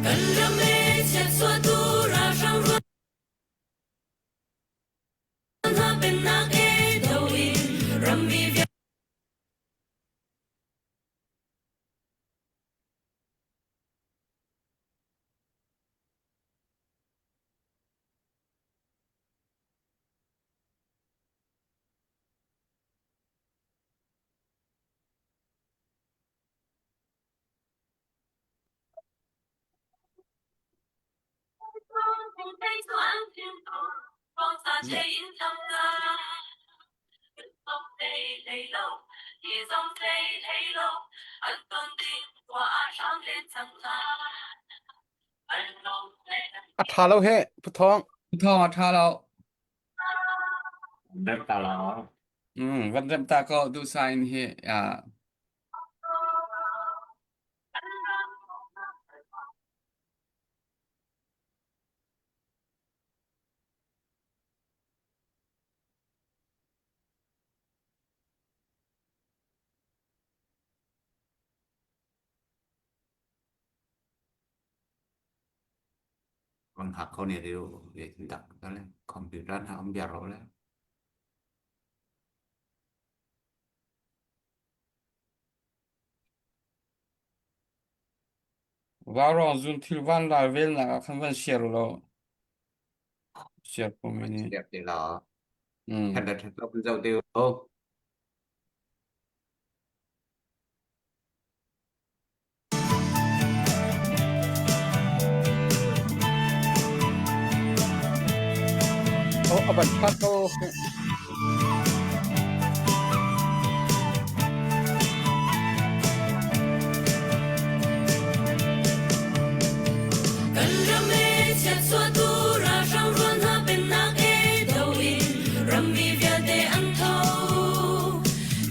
Kan ram e chiatchuahtu ralhrang rual hna pennak e do in rammi vialte A ṭha lo he Pu Thawng. Thawng a ṭha lo. Rem ta lo. Van rem ta ko duhsah in hi. Con hak ko ne riu dak le computer na om bia ro le. Vaurawng zun thil van ral velnak ah khan van share u law share ko mi nih. Share te la. That le that lo kun zoh te u. Oh, a van ṭha ko. Kan ram e chiatchuahtu ralhrang rual hna pennak e do in rammi vialte an tho.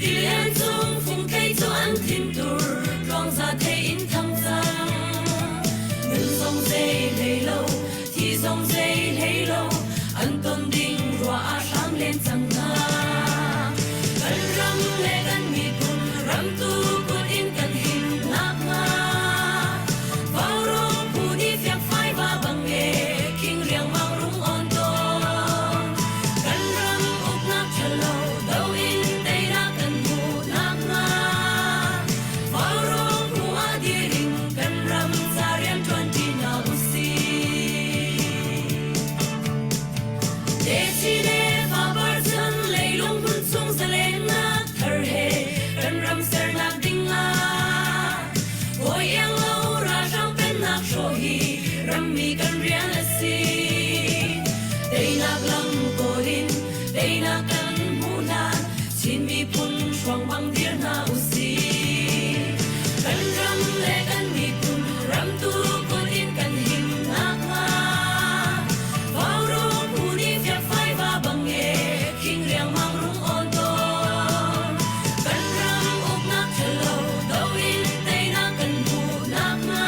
Tilian cung fungthei cu an thintur tluangza thei in thang cang. Nun zong zei hlei lo, thi zong zei hlei lo, an ton ding ruah ah hram len cang hna. Kan ram le kan miphun ramtu kut in kan him nakhnga Vaurawng phu nih fiakfai va bang e khing riangmang rung on tawn. Kan ram uknak ṭhalo do in teinak kan hmuh nakhnga Vaurawng phu ah dir in kan ram ca rian ṭuanṭi hna usih. Techi le fapar chan leilung hmun chung zalennak thar he kan ram sernak ding ah Hawi iang lo ralhrang pennak hrawh hi rammi kan rian a si. Teinak lam kawl in teinak kan hmuh hlan Chin miphun hruang bang dir hna usih. Kan ram le kan miphun ramtu kut in kan him nakhnga Vaurawng phu nih fiakfai va bang e khing riangmang rung awn tawn. Kan ram uknak ṭhalo do in teinak kan hmuh nakhnga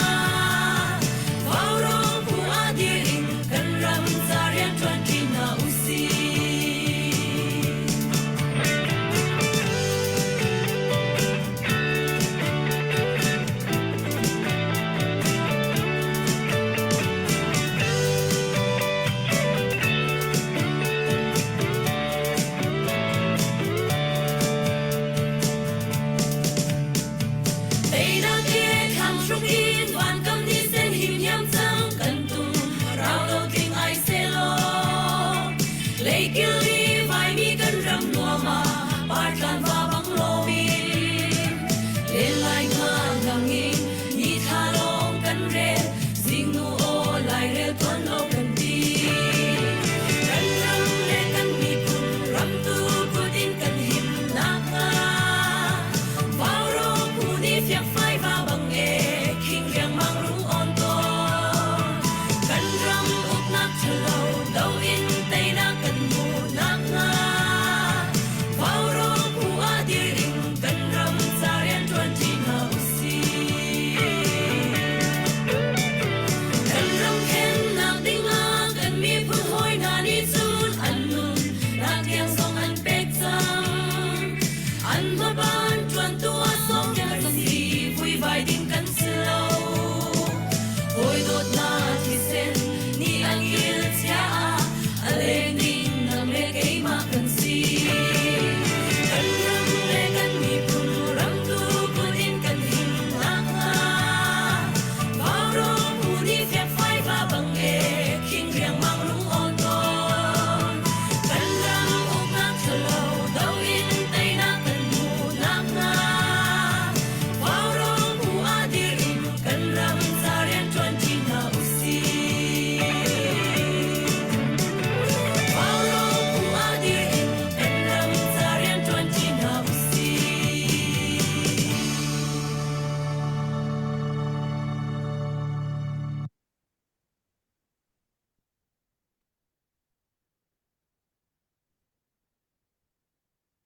Vaurawng phu ah dir in kan ram ca rian ṭuanṭi hna usih. Teinak he thlang hruk in vankam ni sen himhiam cang kan tum rau lo tling ai selaw leikil i vaimi kan ram nuam ah partlan va bang lomin len lai nga nang in ni thla lawng kan rel zingnu aw lairel tuan lo kan ti kan ram le kan miphun ramtu kut in kan him nakhnga Vaurawng phu nih fiakfai va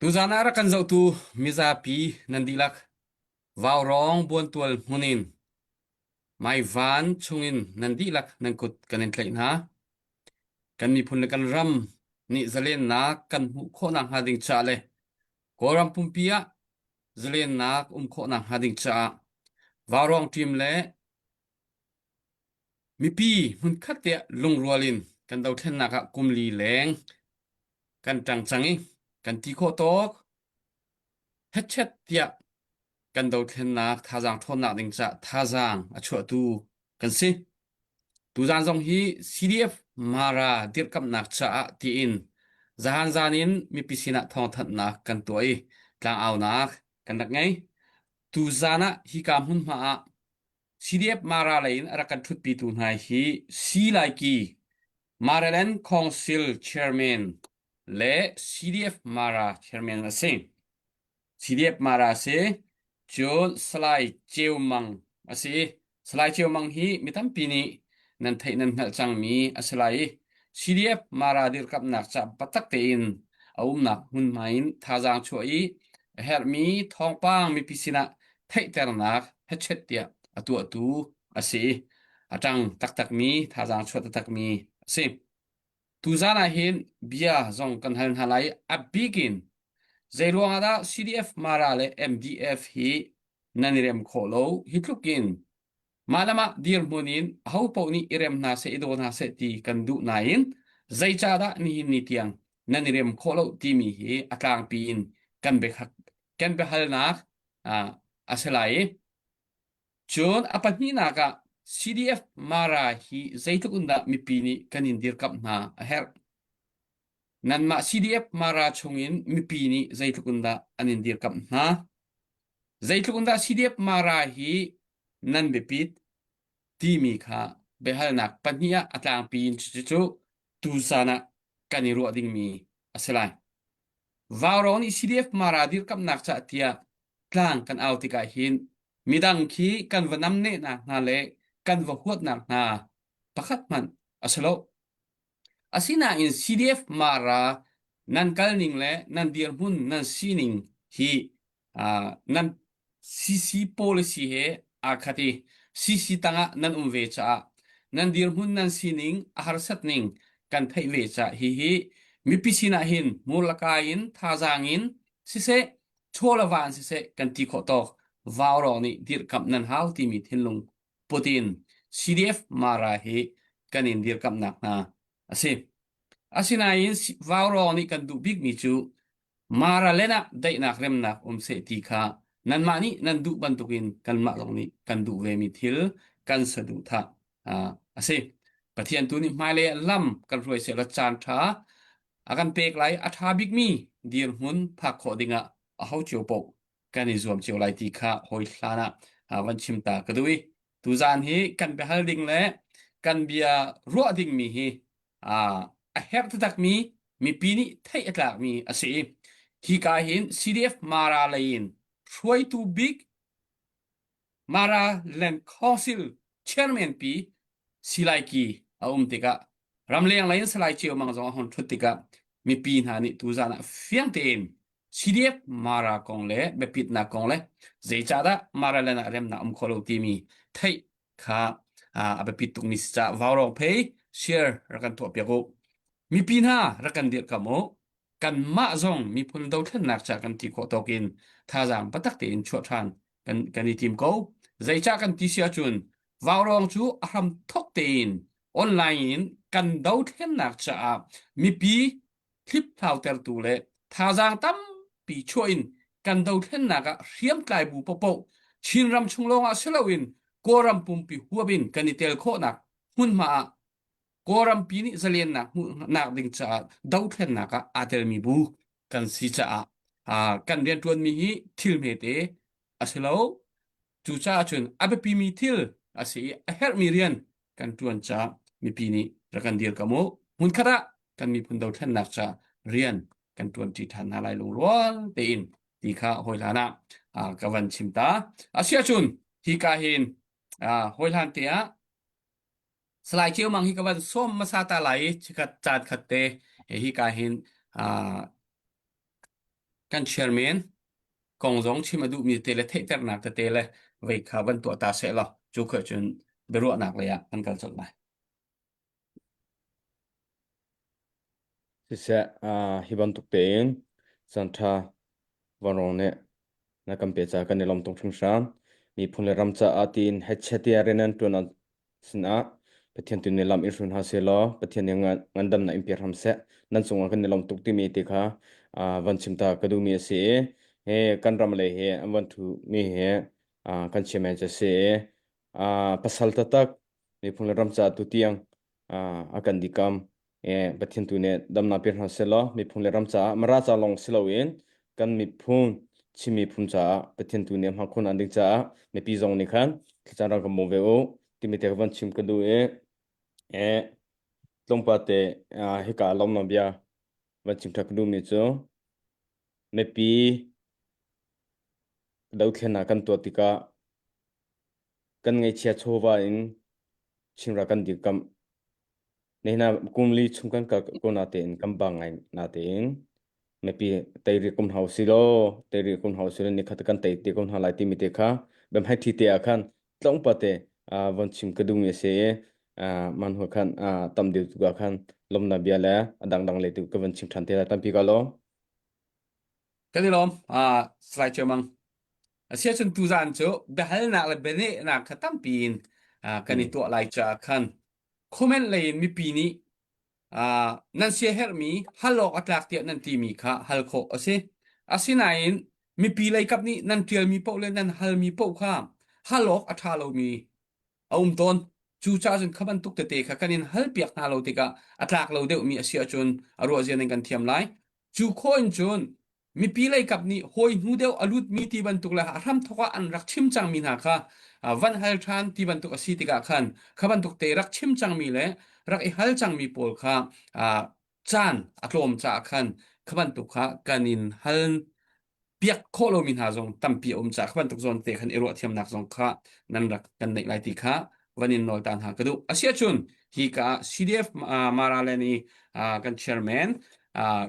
Tuzaan ah rak kan zohtu mizapi nan dihlak Vaurawng buantual hmun in maivan chungin nan dihlak nan kut kan in tlaih hna. Kan miphun le kan ram nih zalennak kan hmuh khawhnak hnga ding caah le Kawlram pumpi ah zalennak um khawhnak hnga ding caah Vaurawng team le Mipi hmunkhat te ah lungrual in kan dothlennak ah kum li leng kan ṭang cang i kan ti khawh tawk hetchet tiah kan dothlennak thazaang ṭhawnnak ding caah thazaang a chuahtu kan si. Tuzaan zong hi CDF Mara dirhkamhnak caah tiin zahan zan in mipi sinah thawngthanhnak kan tuah i tlangaunak kan rak ngei. Tuzaan ah hika hmunhma ah CDF Mara lei in a rak kan ṭhutpitu hna hi Silaiki Maryland Council Chairman le CDF Mara Chairman a si. CDF Mara a si. Cun Salai Ceu Mang a si. Salai Ceu Mang hi mi tampi nih nan theih nan hngalh cangmi a si lai i CDF Mara dirkamhnak ca biatak tein a umnak hmunhma in thazaang chuah i a herhmi thawngpang mipi sinah theihternak hechet tiah a tuahtu a si i a ṭang taktakmi thazaang chuah taktakmi a si. Tuzaan ah hin bia zong kan hal hna lai i a bik in zei ruangah dah CDF Mara le MDF hi nan i rem khawh lo hi tluk in mah le mah dirhmun in ahopaoh nih i rem hna seh i daw hna seh ti kan duh nain zeicahdah nihin ni tiang nan i rem khawh lo timi hi a tlangpi in kan biahalnak kan biahalnak a si lai i cun a pahnihnak ah CDF Mara hi zeitluk in dah mipi nih kan in dirkamh hna a herh. Nanmah CDF Mara chungin mipi nih zeitluk in dah an in dirkamh hna. Zeitluk in dah CDF Mara hi nan biapit timi kha biahalnak pahnih ah a tlangpi in cucu tuzan ah kan i ruah dingmi a si lai. Vaurawng nih CDF Mara dirkamhnak cah tiah tlang kan au tikah hin midang khi kan va namnehnak hna le kan va huatnak hna pakhat hmanh a si lo. Asinain CDF Mara nan kalning le nan dirhmun nan sining hi nan CC policy he aa khat i CC tangah nan um ve caah nan dirhmun nan sining a harsat ning kan theih ve caah hihi mipi sinah hin murlaka in thazaang in siseh chaw le va in siseh kan ti khawh tawk vaurawng nih dirhkamh nan hau timi thinlung put in CDF Mara hi kan in dirkamhnak hna a si. Asinain vaurawng nih kan duh bikmi cu Mara len ah daihnak remnak um seh ti kha nanmah nih nan duh bantukin kanmah zong nih kan duh vemi thil kan saduhthah a si. Pathian tu nih hmailei ah lam kan hruai sehlaw caan ṭha a kan pek lai a ṭha bikmi dirhmun phak khawh dingah aho cio paoh kan i zuam cio lai ti kha hawi hlan ah van chim ta ka duh i tuzaan hi kan biahal ding le kan bia ruah dingmi hi a herh taktakmi mipi nih theih a tlakmi a si i hika hin CDF Mara lei in hruaitu bik Mara Land Council chairman pi Silaiki a um tikah ramleng lei in Salai Ceu Mang zong a hon ṭhut tikah mipi hna nih tuzaan ah fiang tein CDF Mara kong le biapitnak kong le zeicahdah Mara land ah remnak um kho lo timi theih kha a biapit tukmi si caah vaurawng phei share rak kan tuah piak u. Mipi hna rak kan dirhkamh u. Kanmah zong miphun dothlennak ca kan ti khawh tawk in thazaang patak tein chuah ṭhan kan, kan i tim ko. Zeicah kan ti si ahcun vaurawng cu a hram thok tein online in kan dothlennak caah mipi hliphlautertu le thazaang tampi chuah in kan dothlennak ah hriamtlai bu paohpaoh Chinram chung lawngah si loin Kawlram pumpi huap in kan i tel khawhnak hmunhma ah Kawlrampi nih zalennak hmuhnak ding caah dothlennak ah aa telmi bu kan si caah kan rianṭuanmi hi thil hmete a si lo. Cucaah cun a biapimi thil a si i a herhmi rian kan ṭuan caah mipi nih rak kan dirkamh u. Hmunkhat ah kan miphun dothlennak ca rian kan ṭuanṭi ṭhan hna lai lungrual tein ti kha hawihlan ah ka van chim ta. Asiahcun hika hin hawihlan te ah Salai Ceu Mang hi ka van sawm hmasa ta lai i chikkhat caan khat te hika hin. Kan chairman kong zong chim a duhmi te le theihternak tete le vei kha van tuah ta seh law cu kha cun biaruahnak lei ah kan kal colh lai. Siseh, uh, hi bantuk tein caanṭha vanrawng nih na kan pe caah kan i lawm tuk hringhran. Miphun le ram caah tiin hechet tiah rian nan ṭuan sinah Pathian tu nih lam in hrun hna sehlaw Pathian nih ngandamnak in pe hram seh. Nan cungah kan i lawm tuk timi te kha uh, van chim ta ka duhmi a si i he kan ram lei he an van thu mi he uh, kan chairman cu a si i uh, pasal taktak miphun le ram caah tutiang a kan dikam Pathian tu nih damnak pe hna sehlaw miphun le ram caah Mara ca lawng si loin kan miphun Chin miphun caah Pathian tu nih hmakhun an ding caah mipi zong nih khan thlacam ram kan bawm ve u timi te ka van chim ka duh i tlawmpal te hika lawmnak bia van chim ṭha ka duhmi cu mipi dothlennak kan tuah tikah kan ngaihchia chawva in Chinra kan dirkamh. Nihin ah kum li chung kan kal ko natein kan bang ngai natein mipi teiri kum hau si law teiri kum hau si law nikhat kan tei te ko hna lai timi te kha biahmaithi te ah khan tlawmpa te von chim ka duhmi a si i man hua khan tam deuh tu ah khan lawmnak bia le a dangdang le tu ka van chim ṭhan te lai tampi ka lawm. Kan i lawm. Salai Chiamang. Asiahcun tuzaan cu biahalnak le bianehnak kha tampi in kan i tuah lai caah khan comment lei in mipi nih nan siaherhmi hal awk a tlak tiah nan timi kha hal khawh a si. Asinain mipi lei kap nih nan ṭialmi paoh le nan halmi paoh kha hal awk a ṭha lomi a um tawn. Cucaah cun kha bantuk tete kha kan in halpiak hna lo tikah a tlak lo deuhmi a si ahcun a ruahzia nan kan thiam lai. Cu khawh in cun mipi lei kap nih hawi hnu deuh a lutmi ti bantuk le a hramthawk ah an rak chim cangmi hna kha van hal ṭhan ti bantuk a si tikah khan kha bantuk te rak chim cangmi le rak i hal cangmi pawl kha caan a tlawm caah khan kha bantuk kha kan in hal piak khawh lomi hna zong tampi a um caah kha bantuk zawn te khan i ruah thiamnak zong kha nan rak kan neih lai ti kha van in nawl ta hna ka duh. Asiahcun hi ka CDF Mara le nih kan chairman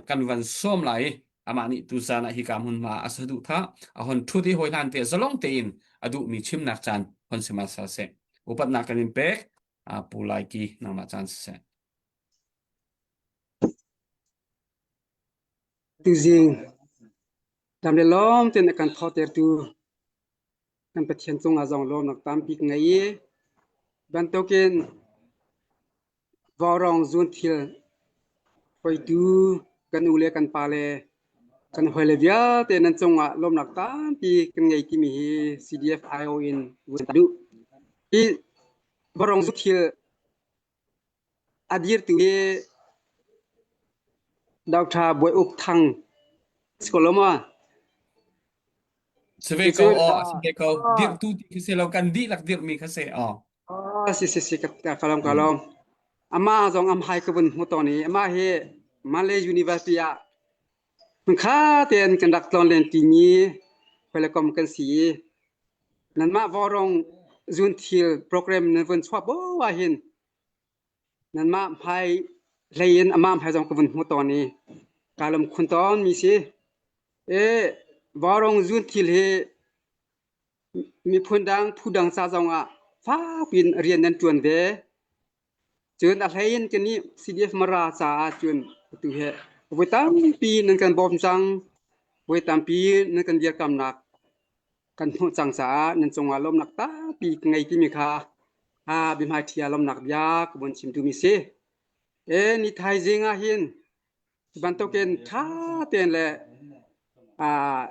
kan van sawm lai i amah nih tuzaan ah hika hmunhma a saduhthah a hon ṭhut i hawi hlan te zalong tein a duhmi chimnak caan hon si hmasa seh. Upatnak kan in pek. Pu Lai Ki nangmah caan siseh. Tuzing dam le lawm tein a kan thawhtertu kan Pathian cungah zong lawmnak tampi ka ngei i bantukin vaurawng zuunthil hruaitu kan u le kan pa le kan hawile vialte nan cungah lawmnak tampi kan ngei timi hi CDF-IO in vun duh. Hi vaurawng zuunthil a dirtu hi Doctor Bawi Uk Thang si ko lo maw? Si ve ko aw, si ve ko. Dirhtu ti khi si lo, kan dihlak dirhmi kha si aw. Ah, si si si, ka ka lawm ka lawm. Amah zong am hai ka vun hmu tawn i amah hi Malay University ah hmunkha tein kan rak tlawn len timi hawikom kan si i nanmah vawrong zunthil program nan vun chuah bo ah hin nanmah hmai hlei in amah hmai zong ka vun hmu tawn i kaa lawm khun tawn mi si. E vawrong zunthil hi miphun dang phu dang ca zong ah fakpi in rian nan ṭuan ve. Cun a hlei in kannih CDF Mara caah cun atu hi voi tampi nan kan bawm cang. Voi tampi nan kan dirkamnak kan hmuh cang caah nan cungah lawmnak tampi ka ngei timi kha ah biahmaiṭhi ah lawmnak bia ka vun chim duhmi si. E ni thaizing ah hin bantukin ṭha tein le ah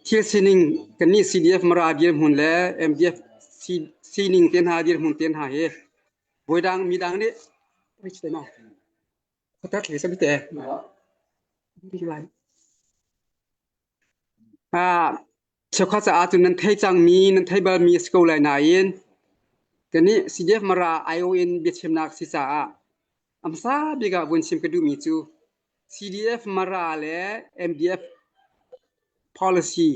thil sining kannih CDF Mara dirhmun le MDF sining te hna dirhmun te hna hi voidang midang nih Cheukhat caah cun nan thei cangmi, nan thei balmi a si ko lai nain kannih CDF Mara IO in biachimnak si caah a hmasa bik ah vun chim ka duhmi cu CDF Mara le MDF policy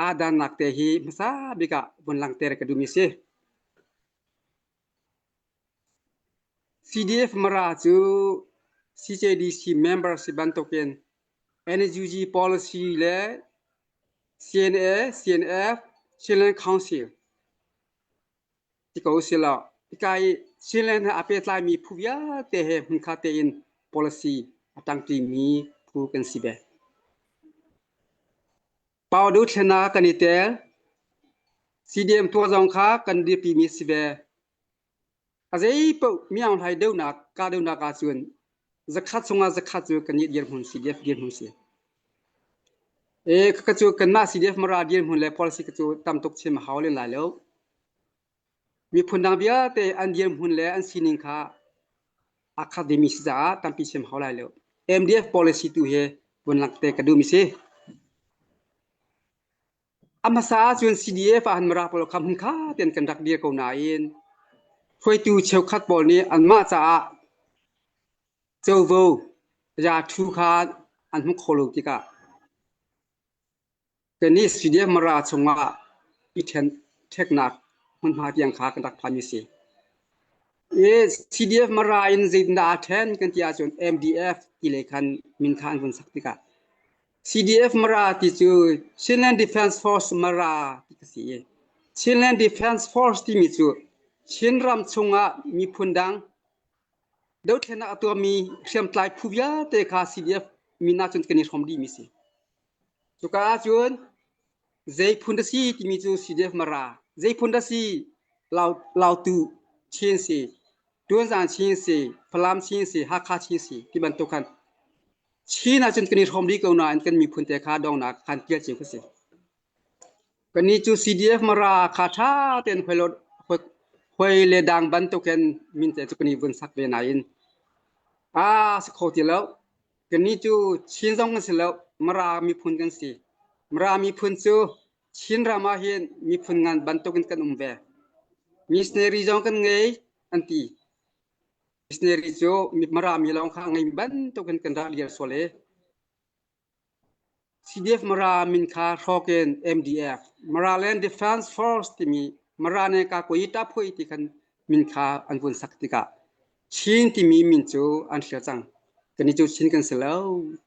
aa dannak te hi hmasa bik ah vun langhter ka duhmi si. CDF Mara cu. CJDC member si bantukin NUG policy le CNA, CNF, Chinland Council ti ko usih law hika i Chinland he aa pehtlaimi phu vialte he hmunkhat tein policy a ṭangṭimi phu kan si ve. Pau dothlennak kan i tel. CDM tuah zong kha kan dirpimi si ve. A zeipaoh mianghlai deuhnak kahdohnak ahcun zakhat chungah zakhat cu kannih dirhmun CDF dirhmun si. E ka cu kanmah CDF Mara dirhmun le policy ka cu tam tuk chim a hau len lai lo. Miphun dang vialte an dirhmun le an sining kha aa khat vemi si caah tampi chim hau lai lo. MDF policy tu hi vun langhter ka duhmi si. A hmasa ahcun CDF ah han Mara pawl kha hmunkha tein kan rak dir ko nain hruaitu cheukhat pawl nih anmah caah covo yathu kha an hmu kho lo tikah kannih CDF Mara chungah i ṭhen ṭheknak hmunhma tiang kha kan rak phanmi a si. I CDF Mara in zeitindah aa ṭhen kan ti ahcun MDF ti lei khan min kha an vun sak tikah CDF Mara ti cu Chinland Defence Force Mara ti ka si i Chinland Defence Force timi cu Chinram chungah miphun dang dothlennak a tuahmi hriamtlai phu vialte kha CDF min ahcun kan i hrawm dihmi si. Cuka ahcun zei phun dah si timi cu CDF Mara, zei phun dah si Lautu Chin si, Tuanzang Chin si, Falam Chin si, Hakha Chin si ti bantuk khan Chin ahcun kan i hrawm dih ko nain kan miphun te kha donghnak khan pial cio ka si. Kannih cu CDF Mara kha ṭha tein hoi le dang bantukin min te cu kan i vun sak ve nain aa si kho ti lo. Kannih cu Chin zong kan si lo, Mara miphun kan si. Mara miphun cu Chinram ah hin miphun ngan bantukin kan um ve. Missionary zong kan ngei an ti. Missionary cu Mara mi lawng kha a ngeimi bantukin kan rak liar sual i CDF Mara min kha hrawk in MDF Maraland Defense Force timi Mara ne Kakuyi Taphui ti khan min kha an vun sak tikah Chin timi min cu an hrial cang. Kannih cu Chin kan si lo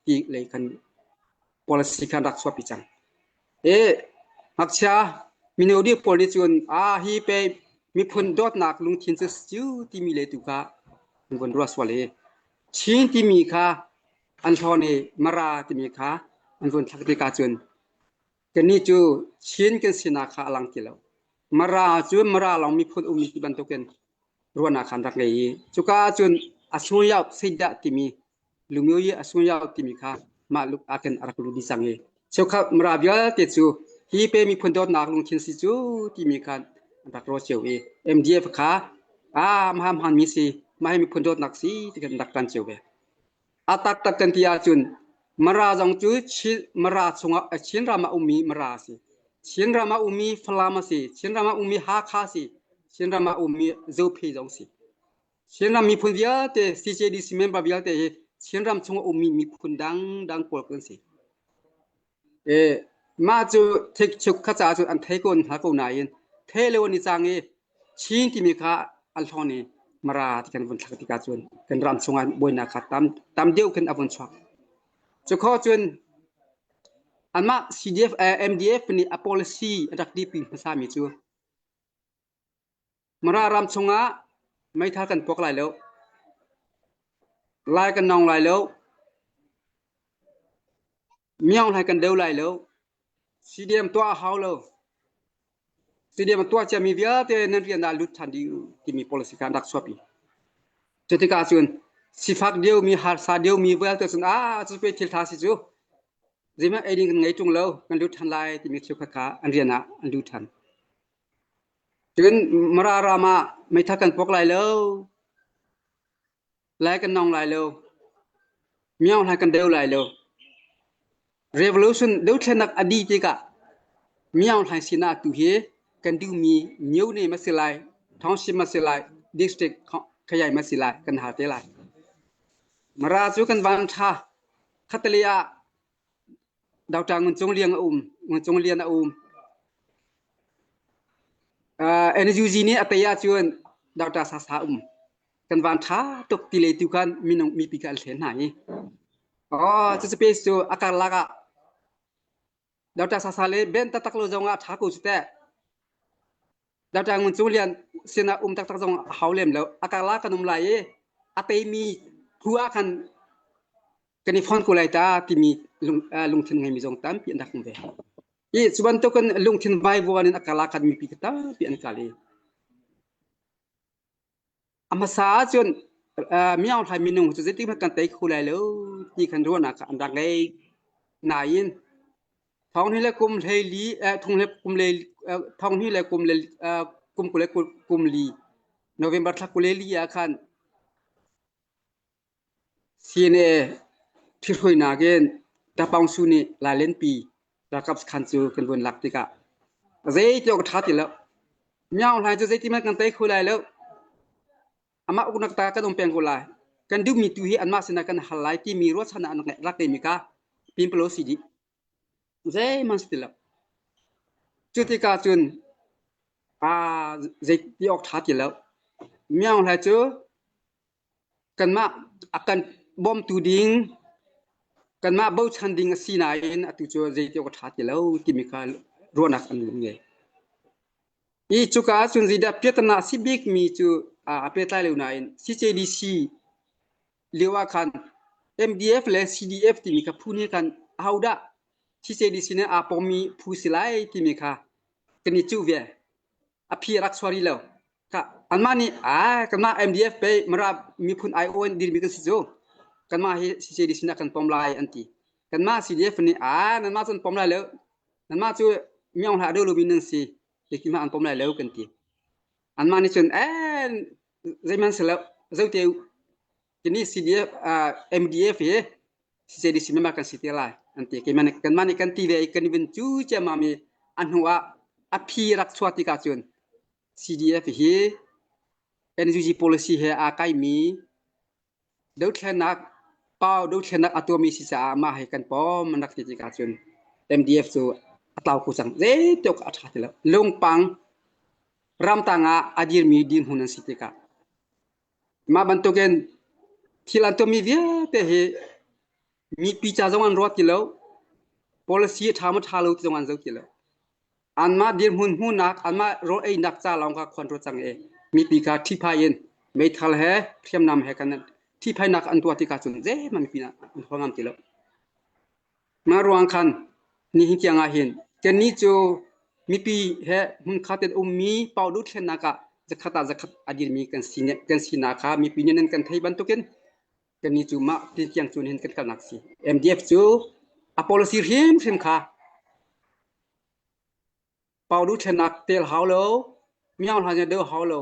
ti lei khan policy khan rak chuahpi cang. E ngakchia mino dih pawl nih cun a hi pe miphun dawtnak lungthin cu cu timi le tu kha an vun ruah sual i Chin timi kha an hlawn i Mara timi kha an vun thlak tikah cun kannih cu Chin kan sinak kha a lang ti lo. Mara cu Mara lawng miphun ummi ti bantukin ruahnak kha an rak ngei i cuka ahcun a sungyauk seidah timi Lumio i a sungyauk timi kha mah luk ah khin a rak lut dih cang i cheukhat Mara vialte cu hi pe miphun dawtnak lungthin si cu timi khan an rak ruah cio i MDF kha ah mah hmaanmi si mah hi miphun dawtnak si ti khan an rak ṭan cio ve. A taktak kan ti ahcun Mara zong cu Chin Mara chungah Chinram ah ummi Mara a si. Chinram ah ummi Falam a si. Chinram ah ummi Hakha a si. Chinram ah ummi Zophei zong si. Chinram miphun vialte CJDC member vialte hi Chinram chungah ummi miphun dangdang pawl kan si. E, mah cu thikchuk kha ca cu an thei ko hna ko nain thei lo an i cang i Chin timi kha an hlawn i Mara ti kan vun thlak tikah cun kan ram chungah buainak kha tam tam deuh khin a vun chuak. Cu kho cun anmah CDF eh, MDF nih a policy a rak dirpi hmasami cu Mara ram chungah meithal kan puak lai lo. Lai kan nawng lai lo. Miang hlai kan deu lai lo. CDM tuah a hau lo. CDM a tuah ciami vialte nan rian ah lut ṭhan dih u timi policy kha an rak chuahpi. Cu tikah cun sifak deuhmi, harsa deuhmi vialte cun ah cu pe thil ṭha si cu. Zeihmanh ei ding kan ngei ṭung lo, kan lut ṭhan lai timi cheukhat kha an rian ah an lut ṭhan. Cun Mara ram ah meithal kan puak lai lo. Lai kan nawng lai lo. Miang hlai kan deu lai lo. Revolution dothlennak a dih tikah miang hlai sinah tu hi kan duhmi myone ma si lai, township ma si lai, district khayai ma si lai kan hal te lai. Mara cu kan van ṭha. Khatali ah Doctor Ngun Cung Liang a um, Ngun Cung Lian a um. Uh, NUG nih a tei ahcun Doctor Sasa um. Kan van ṭha tuk ti lei tu khan minung mipi kha an hlen hna i. Oh, cucu pe cu a karlak ah Dr. Sasa le ben taktak lo zong ah ṭha ko cu teh. Dr. Ngun Cung Lian sinah um taktak zong a hau lem lo. A karlak kan um lai i a teimi phu ah khan kan i fon ko lai ta timi lung, uh, lungthin ngeimi zong tampi an rak um ve. I cu bantukin lungthin vaivuan in a karlak khan mipi tampi an kal i A hmasa ahcun Myaunghlai minung cu zeitik hmanh kan tei kho lai lo ti khan ruahnak an rak ngei. Nain thonghnih le kum 14 thong le kum le thonghnih le kum le kum 20 le kum li November thla 24 ah khan CNA ṭhithruainak in Tapaungsu nih Lailenpi ralkap sakhan cu kan vun lak tikah zeiti awk a ṭha ti lo. Myaung Hlaing cu zeiti hmanh kan tei kho lai lo. Amah uknak ta kan um peng ko lai. Kan duhmi tu hi anmah sinah kan hal lai timi ruahchannak an rak ngeimi kha pimpalo si dih. Zeihmanh si ti lo. Cu tikah cun aa zeiti awk ṭha ti lo. Myaung Hlaing cu Kanmah a kan bawmtu ding, kanmah bochan ding a si nain atu cu zeiti awk a ṭha ti lo timi kha ruahnak an ngei. Hi cuka ahcun zeidah piahtana a si bikmi cu aa pehtlai lo nain CJDC lio ah khan MDF le CDF timi kha phu nih khan ahodah CJDC nih aa pommi phu si lai timi kha kan i cuh ve. A phi a rak chuah rih lo. Ka anmah nih aa kanmah MDF pei Mara miphun aiawh in dirmi kan si cu. Kanmah hi CCD sinah kan pom lai an ti. Kanmah CDF nih aa nanmah cu an pom lai lo. Nanmah cu miong hlah do lomi nan si. Keimah an pom lai lo kan ti. Anmah nih cun ee zeihmanh si lo. Zote Kini CDF uh, MDF hi CCDC member kan si te lai an ti. Keimah nih kanmah nih kan ti ve i kan i vun cu ciammam i a hnu ah a phi rak chuah tikah cun CDF hi NUG policy he aa kaimi dothlennak pau dothlennak a tuahmi si caah mah hi kan pom an rak ti tikah cun MDF cu a tlau ko cang. Zeitluk a ṭha ti lo. Lungpang ramtang ah a dirmi dirhmun an si tikah Mah bantukin thil an tuahmi vialte hi mipi ca zong an ruat ti lo. Policy a ṭha maw ṭha lo ti zong an zoh ti lo. Anmah dirhmun hmuhnak, anmah rawl einak ca lawng kha khuan ruat cang i mipi kha ṭhihphai in meithal he hriamnam he kan ṭhihphainak an tuah tikah cun zeihmanh mipi an huam ngam ti lo. Mah ruang khan nihin tiang ah hin kannih cu mipi he hmunkhat in ummi paoh thlennak ah zakhat ah zakhat a dirmi kan si kan sinak kha mipi nih nan kan thei bantukin kannih cu mah ti tiang cu nihin kan kalnak si. MDF cu a policy hrimhrim kha paoh thlennak tel hau lo, miang hlan deuh hau lo,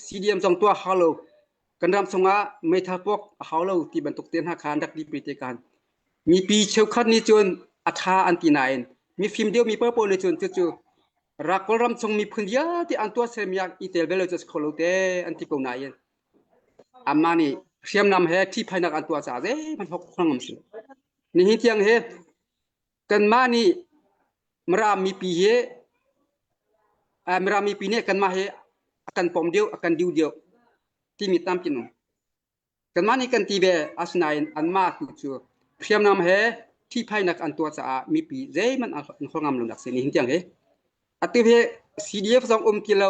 CDM zong tuah hau lo kan ram chungah meithal puak a hau lo ti bantuk te hna kha an rak dipi te kan mipi cheukhat nih cun a tha an ti nain mifim deuh mi paohpaoh nih cun cucu rak kawlram chung miphun vialte an tuah sermi ah i tel ve lo cu kho lo te an ti ko nain amma nih hriamnam he ṭhihphainak an tuah caah zeihmanh hok ngam si nihin tiang he Kanmah nih Mara mipi hi Mara mipi nih kanmah hi a kan pom deuh, a kan diu deuh timi tampi an um. Kanmah nih kan ti ve, asinain anmah tu cu hriamnam he ṭhihphainak an tuah caah mipi zeihmanh an holh ngam lonak si nihin tiang hi. Atu hi CDF zong um ti lo,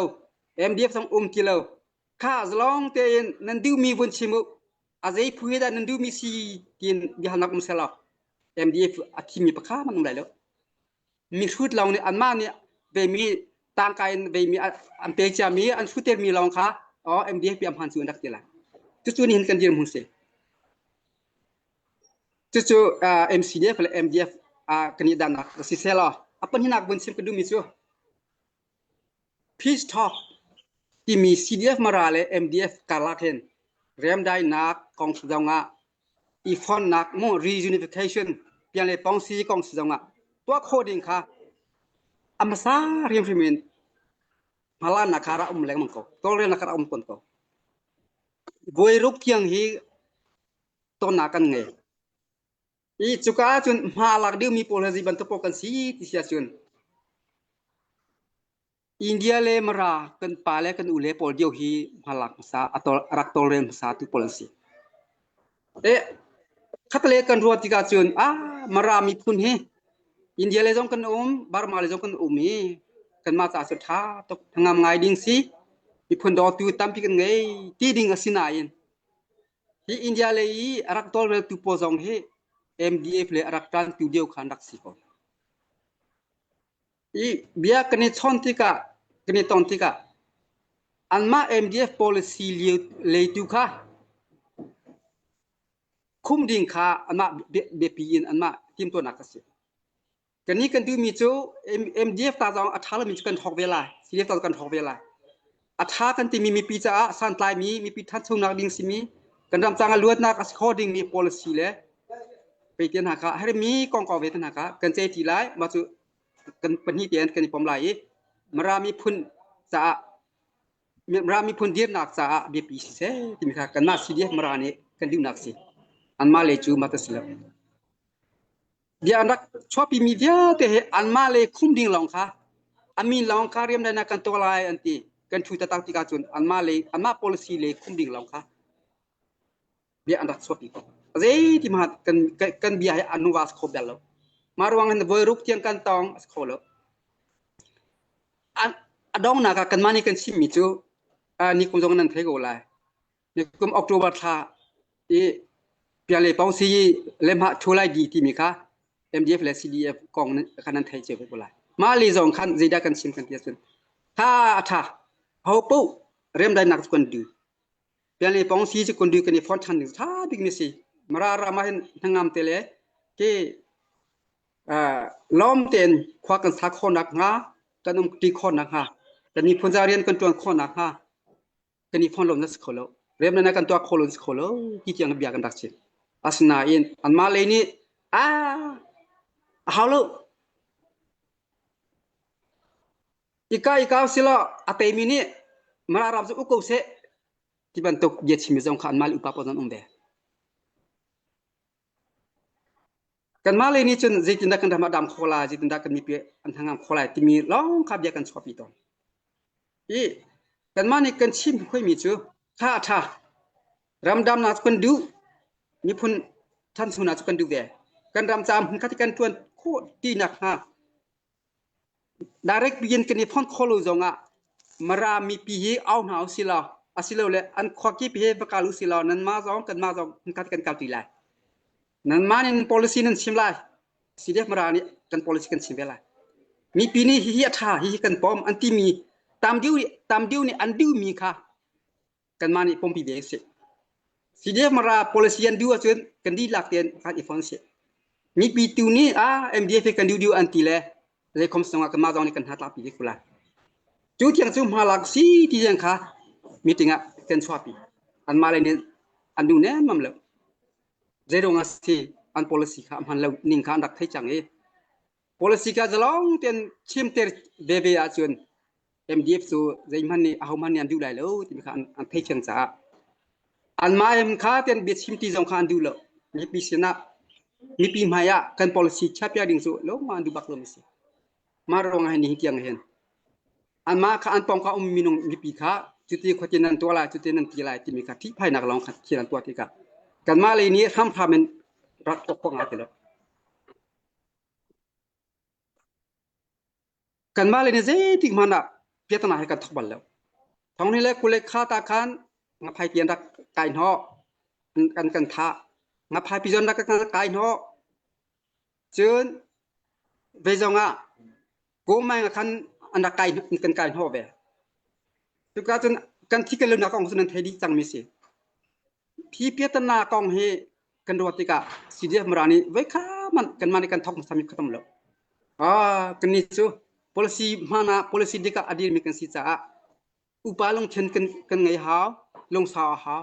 MDF zong um ti lo. Kha zalong tein nan duhmi vun chim u. A zei phu hi dah nan duhmi si tiin biahalnak um selaw MDF a thimmi pakhat hmanh um lai lo. Mihrut lawng nih anmah nih veimi tangka in veimi an pe ciami an hrutermi lawng kha oh MDF pi amhan cu an rak ti lai. Cucu nihin kan dirhmun si. Cucu uh, MCDF le MDF uh, kan i dannak si selaw a pahnihnak vun chim ka duhmi cu Peace Talk timi CDF Mara le MDF karlak hin remdainak kong zongah i fonnak mu reunification pian le pongsi kong zongah tuah khawh ding kha a hmasa hrimhrim in hmalannak kha rak um lengmang ko tawlrelnak kha rak um tawn ko voiruk tiang hi tonnak kan ngei i cuka ahcun hma lak dingmi pawl hi zei bantuk pawl kan si ti si ahcun. India le Mara kan pa le kan u le pawl dio hi hmalak hmasa a tol a rak tawlrel hmasa tu pawl an si. Eh khatle kan ruat tikah cun ah Mara miphun hi India le zong kan um Burma le zong kan um i kanmah caah cu ṭha tuk hnangam ngai ding si miphun dawtu tampi kan ngei ti ding a si nain hi India lei i a rak tawlreltu pawl zong hi MDF le a rak ṭantu deu kha an rak si ko. I bia kan i chawn tikah kan i ton tikah anmah MDF policy lio leitu kha khum ding kha anmah biapi in anmah timtuahnak a si. Kannih kan duhmi cu MDF ta zong a ṭha lomi cu kan hrawk ve lai. CDF ta zong kan hrawk ve lai. A ṭha kan timi mipi caah santlaimi, mipi ṭhanchonak ding simi, kan ram cang a luatnak a si kho dingmi policy le peitian hna kha hermi kongkau ve te hna kha kan ce ti lai. Mah cu kan pahnih tein kan i pom lai i Mara miphun caah Mara miphun dirnak caah biapi siseh timi kha kanmah CDF Mara nih kan duhnak si. Anmah le cu mah ta si lo. Bia an rak chuahpimi vialte hi anmah le khum ding lawng kha a min lawng kha riamdainak kan tuah lai an ti. Kan ṭhu taktak tikah cun anmah le anmah policy le khum ding lawng kha bia an rak chuahpi ko. Zeiti hmanh kan, kan bia hi an nuva a si kho bel lo. Mah ruang hin voi ruk tiang kan tong a si kho lo. A donghnak ah kanmah nih kan chimmi cu ni kum zong nan thei ko lai. Nikum October thla i Piale Pawngsi lemhah thu lai di timi kha MDF le CDF kong kha nan thei cio ve ko lai. Mah li zong khan zeidah kan chim kan ti ahcun tha a tha ho paoh remdainak cu kan duh. Piale Pawngsi cu kan duh kan i fon than ding tha bik mi si. Mara ram ah hin hnangam te le ke lawm tein khua kan sa khawh nak hnga kan um ti khawh nak hnga kan miphun za rian kan tuan khawh nak hnga kan i phone lo na si kho lo remna na kan tuah kho lo si kho lo ti tiang bia kan rak chim asinain anmah lei nih a a hau lo ika ika silo a teimi nih mara ram cu uk ko seh ti bantuk bia chimmi zong kha anmah le upa pawl zong um ve Kanmah lei nih cun zeitindah kan ram a dam kho lai, zeitindah kan mipi an hnangam kho lai timi lawng kha bia kan chuahpi tawn. I kanmah nih kan chim hoimi cu tha a ṭha. Ramdamnak cu kan duh, miphun ṭhanchonak cu kan duh ve. Kan ram caah hmunkhat i kan ṭuan khawh ti nakhnga Direct piin kan i phone kho lo zongah Mara mipi hi au hna usih law asilole an khuakip hi va kal usih law nanmah zong kanmah zong hmunkhat kan kalṭi lai. Nanmah nih nan policy nan chim lai. CDF Mara nih kan policy kan chim ve lai. Mipi nih hihi a ṭha, hihi kan pom an timi tam deuh tam deuh nih an duhmi kha kanmah nih pompi ve sih. CDF Mara policy an duh ahcun kan dihlak tein kan i fon sih. Mipi tu nih ah MDF hi kan duh duh an ti le zeikhom sungah kanmah zong nih kan hnatlakpi ve ko lai. Cu tiang cu hmalak si ti tiang kha meeting ah kan chuahpi. Anmah le nih an duh nemmam lo. Zeiruang ah si an policy kha a hman lo ning kha an rak thei cang i policy kha zalong tein chimter veve ahcun MDF cu zeihmanh nih ahohmanh nih an duh lai lo timi kha an, an theih fiang caah anmah em kha tian biachim ti zong kha an duh lo mipi sinah mipi hmai ah kan policy chiahpiak ding cu lawngmah an duh bak lo mi si mah ruangah hin nihin tiang hin anmah kha an pawng ka um minung mipi kha cuti khuati nan tuah lai cuti nan ti lai timi kha ṭihphainak lawng kha thil an tuah tikah kanmah lei nih hramhram in rak tuah khawh ngai ti lo Kanmah le nih zeitik hmanh ah piatana hi kan thawk bal lo. Thong ni le kule kha ta khan ngaphai pi an rak kai hnawh an kan thah. Ngaphai pi zon rak kan kai hnawh. Cun ve zong ah Gomai khan an rak kai kan kai hnawh ve. Cuka cun kan thi kan lonak kong cu nan thei dih cangmi si. Hi piatana kong hi kan ruat tikah CDF Mara nih voikha man kanmah nih kan thawk hmasami kha tam lo. Ah, kannih cu policy hmaan ah policy dik ah a dirmi kan si caah upa lungthin kan kan ngei hau, lungsau a hau.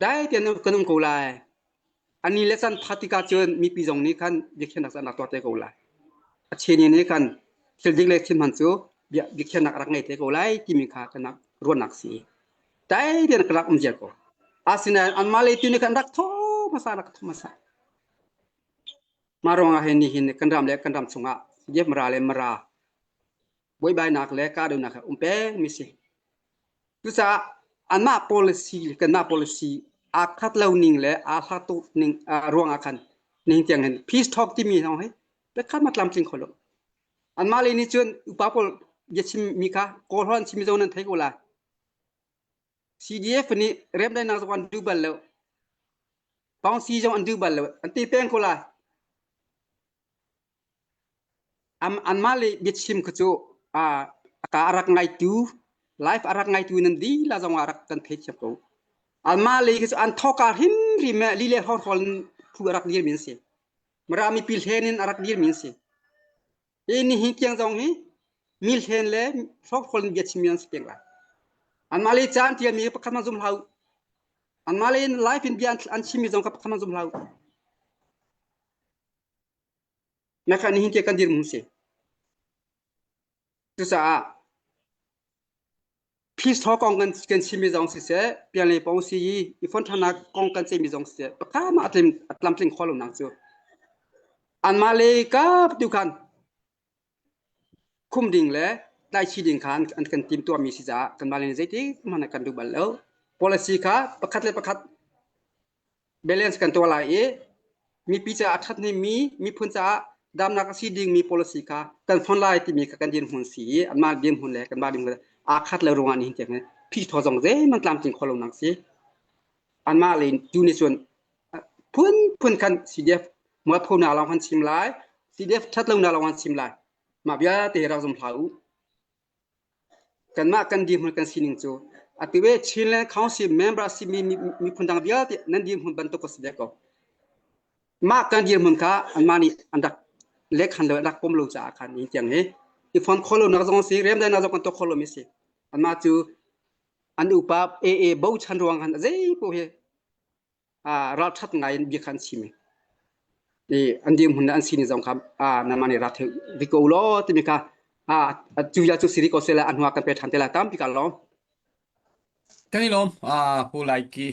Dai tein kan um ko lai. Ani le chan phat tikah cun mipi zong nih khan biakhiahnak cu an rak tuah te ko lai. A cheni nih khan thil dik le thil hman cu bia biakhiahnak a rak ngei te ko lai timi kha kan rak ruahnak si. Dai tein ka rak um ziar ko. Asinain anmah lei tu nih khan rak tho hmasa rak tho hmasa. Mah ruangah hin nihin kan ram le kan ram chungah Mara le Mara. Buaibainak le kahdohnak he um peng mi si. Cucaah anmah policy le kanmah policy aa khat lo ning le aa hlat tuk ning ruang ah khan nihin tiang hin peace talk timi zong hi biakhat ma tlamtling kho lo. Anmah lei nih cun upa pawl biachim mi kha Kawl holh an chim mi zong nan thei ko lai. CDF nih remdaihnak zong an duh bal lo. Pawngsi zong an duh bal lo. An ti peng ko lai. Anmah le biachim kha cu a ka a rak ngaitu, live a rak ngaitu nan dihlak zong ah rak kan theithiam ko. Anmah le khi cu an thawka hrimhrim eh li le hrawlhrawl in phu a rak dirmi an si. Mara mipi hlen in a rak dirmi an si. Hi nihin tiang zong hi mi hlen le hrawkhrol in biachimmi an si peng lai. Anmah le ca an tialmi pakhat hmanh zum hlah u. Anmah le live in bia an chimmi zong kha pakhat hmanh zum hlah u. Na kha nihin tiang kan dirhmun si. Cucaah peace talk kong kan kan chimmi zong siseh, pianlei pong si i i fon ṭhannak kong kan ceihmi zong siseh, pakhat mah a tlim a tlamtling kho lonak cu anmah le kap tu khan khum ding le tlaichi ding kha an kan timtuahmi si caah kanmah le zeitik hmanh ah kan duh bal lo. Policy kha pakhat le pakhat balance kan tuah lai i mipi caah a ṭhathnemmi miphun caah damnak a si dingmi policy kha kan fon lai timi kha kan dirhmun si i anmah dirhmun le kanmah dirhmun aa khat lo ruangah nihin tiang hin phithaw zong zeihmanh tlamtling kho lonak si. Anmah le tu nih cun phunphun khan CDF mualphonak lawng kan chim lai, CDF ṭhat lonak lawng kan chim lai. Mah vialte hi rak zum hlah u. Kanmah kan dirhmun kan sining cu atu i Chinland Council member a simi miphun dang vialte nan dirhmun bantuk a si ve ko. Mah kan dirhmun kha anmah nih an rak lehkhan lo, an rak pom lo caah khan hi tiang hi i fon kho lonak zong a si, remdaihnak zong kan tuah kho lomi a si. Anmah cu an upa AA bochan ruang khan zei paoh hi ralṭhat ngai in bia kha an chim i an dirhmun le an sining zong kha nangmah nih rak thei rih ko law timi kha cu ya cu si rih ko seh la a hnuah kan pe ṭhan te lai tampi ka lawm. Kan i lawm. Pu Laiki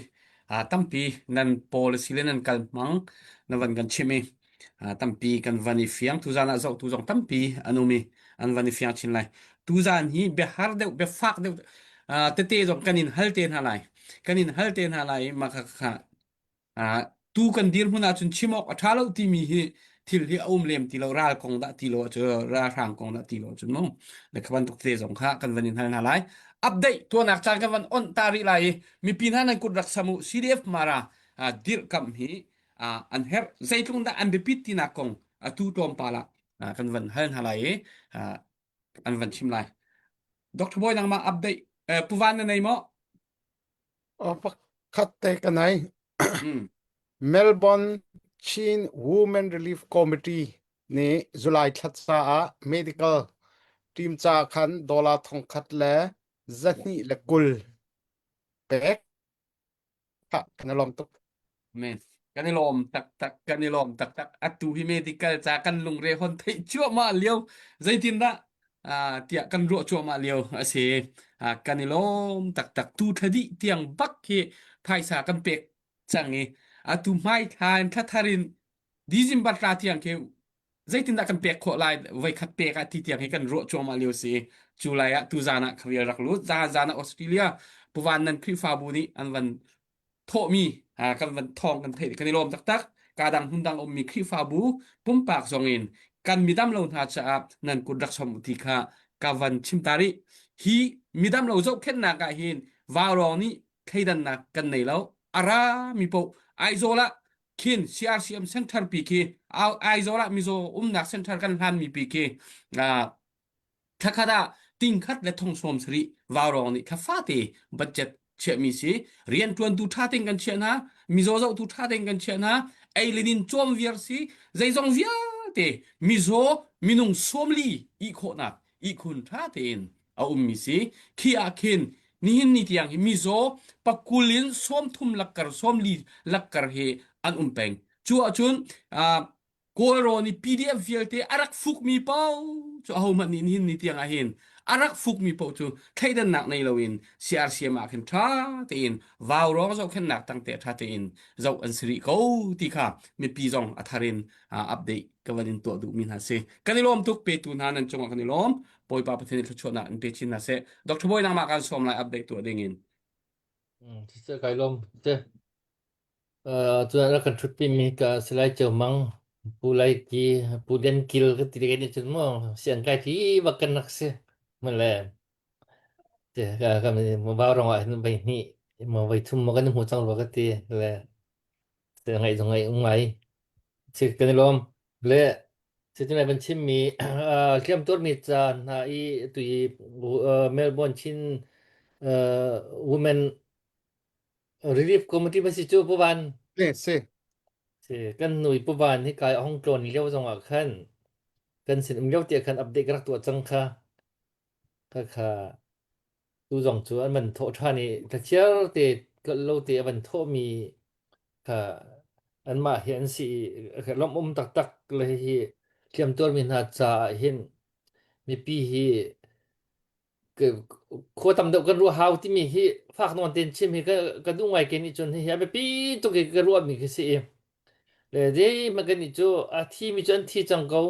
tampi nan policy le nan kal hmang na van kan chim i tampi kan van i fiang. Tuzaan ah zohtu zong tampi an um i an van i fiang chin lai. Tuzaan hi biahar deuh, biafak deuh tete zong kan in hal te hna lai. Kan in hal te hna lai i mah kha kha tu kan dirhmun ahcun chim awk a ṭha lo timi hi thil hi a um lem ti lo ral kong dah ti lo cu ralhrang kong dah ti lo cun mu le kha bantuk te zong kha kan van in hal hna lai update tuahnak caan kan van on ta rih lai i mipi hna nan kut rak sam u CDF Mara dirhkamh hi an herh zeitlung dah an biapit tinak kong atu tlawmpal ah kan van hal hna lai i an van chim lai Dr. Boy nangmah update Pu Van na nei maw Pakhat te ka nei. Melbourne Chin Women Relief Committee nih July thla caah medical team ca khan dollar thongkhat le 220 pek. Kan i lawm tuk. Men. Kan i lawm taktak, kan i lawm taktak. Atu hi medical ca kan lungre hon theih cuahmah lio. Zeitindah ah, tiah kan ruah cuahmah lio a si. Ah, kan i lawm taktak. Tu thla dih tiang bak hi phaisa kan pek cang i atu hmai thla in thla thar in December thla tiang khi zeitindah kan pek khawh lai voikhat pek ah ti tiang hi kan ruah cuahmah lio si. Cu lai ah tu zan ah khavial rak lut. Zan zan ah Australia Puvan nan Khrihfabu nih an van thawhmi kan van thawng kan theih kan i lawm taktak ka dang hmun dang ummi Khrihfabu pumpak zong in kan midam lo hna caah nan kut rak som ti kha ka van chim ta rih hi midam lo zohkhenhnak ah hin vaurawng nih thleidannak kan nei lo a ra mi poh Aizawl ah khin CRCM center pi khi Aizawl ah mizaw umnak center kan hlan mi pi khi Thlakhat ah tingkhat le thong 70 vaurawng nih thla fate budget chiahmi si. Rianṭuantu ṭha tein kan chiah hna, mizaw zohtu ṭha tein kan chiah hna, ei le din cawm viar si, zeizong vialte mizaw minung 40 ihkhawhnak ihkhun ṭha tein a ummi si. Khi ah khin nihin ni tiang hi mizaw pakul in 30 lakkar 40 lakkar hi an um peng. Cu ahcun Kawlrawn i PDF vialte a rak fukmi paoh cu ahohmanh nih nihin ni tiang ah hin A rak fukmi paoh cu thleidannak nei loin CRCM ah khin ṭha tein vaurawng zohkhenhnak tangte ṭha tein zoh an si rih ko ti kha mipi zong a thar in update ka van in tuah duhmi hna si. Kan i lawm tuk petu hna nan cungah kan i lawm. Bawipa Pathian nih thluachuahnak in pe chin hna seh. Dr. Bawi nangmah kan sawm lai update tuah ding in. Siseh kai lawm. Te. Cun rak kan ṭhutpi mi ka Salai Ceu Mang, Pu Lai Ki, Pu Den Kil ka ti nih cun mu sian kai ti bak kan rak si. Male te ka ka vau rong ah hin voi hnih mo voi thum mo kan hmu cang rua ka ti le te ngai zong ngai ngai si kan i lawm le sitin ai van chim mi hliam tuar mi ca hna i tu i Melbourne Chin Women Relief Committee ba si cu Pu Van. Si, si. Si, kan nui Pu Van hi kai hong tlawn lio zong ah khan kan sin um lio tiah khan update ka rak tuah cang kha. Kha kha tu zong cu an van thawh ṭhan i thlachiar te lo te a van thawhmi kha anmah hi an si i lawmh um taktak le hi hliamtuarmi hna caah hin mipi hi khua tam deuh kan ruah hau timi hi fak nawn tein chim hi ka ka duh ngai ke nih cun hihi a biapi tuk i ka ruahmi khi si i le zeihmanh kan nih cu a thimi cu an thi cang ko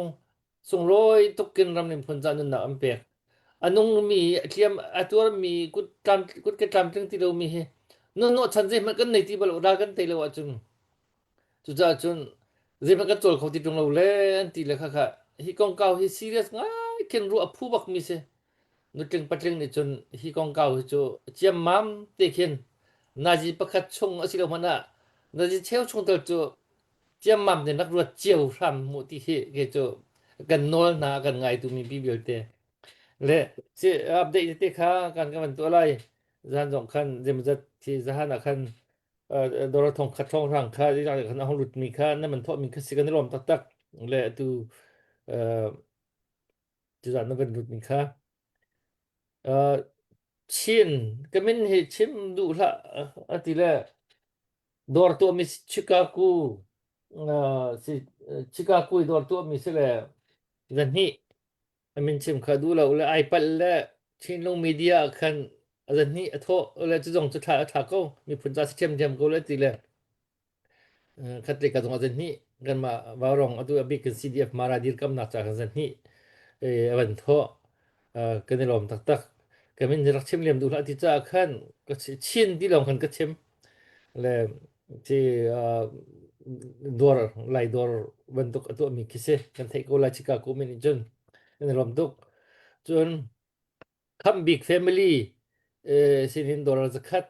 sunglawi tuk in ram ning phun ca nunnak an pek a nungmi a tliam a tuarmi kut tlam kut ke tlamtling ti lomi hi nunawh chan zeihmanh kan nei ti bal lo ral kan tei lo ahcun cucaah cun zeihmanh kan cawl kho ti ṭung lo le an ti le kha kha hi kongkau hi serious ngai khin ruah a phu bakmi si nutling patling nih cun hi kongkau hi cu ciammam te khin nazi pakhat chung a si lo hmanh ah nazi cheu chung tal cu ciammam te rak ruat cio hram mu ti hi ke cu kan nawl hna kan ngaitu mi bi vialte le si update te kha kan kan van tuah lai zan zong khan zemzat thi zahan ah khan dawr thong khat thong rang kha khan a hong lut mi kha na man thawh mi kha si kan i lawm taktak le atu tuzan na van lut mi kha Chin ka min hi chim duh hlah ati le dawr tuah mi Chicago si Chicago i dawr tuah mi si le zahnih A min chim kha duh lo le ai palh le Chinlung media ah khan a zahnih a thawh le cu zong cu thla a thla ko miphun ca si ṭhiamṭhiam ko le ti le khat le ka zong a zahnih kanmah Vaurong atu a bik in CDF Mara dirkamnak ca kan zahnih a van thawh kan i lawm taktak ka min rak chim lem duh hlah ti caah khan ka Chin ti lawng khan ka chim le ci dawr lai dawr bantuk a tuahmi khi si kan theih ko lai Chicago min in cun kan i lawm tuk cun Khambik family sinin dollar zakhat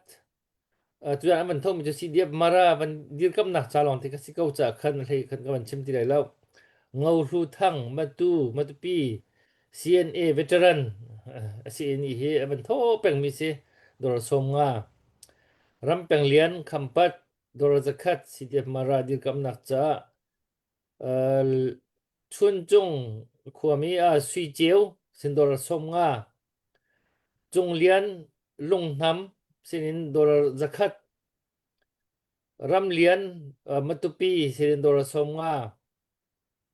tuan an van thawhmi cu CDF Mara van dirkamnak ca lawng te ka si ko ca khan hlei khan ka van chim ti lai lo Ngo Hlu Thang Matu Matupi CNA veteran a si ni hi a van thaw pengmi si dollar 50 Rampeng Lian Khampat dollar zakhat CDF Mara dirkamnak caah Chuncung khuami ah Sui Ceu sin dollar 50 Cung Lian Lunghnam sinin dollar zakhat Ram Lian Matupi sinin dollar 50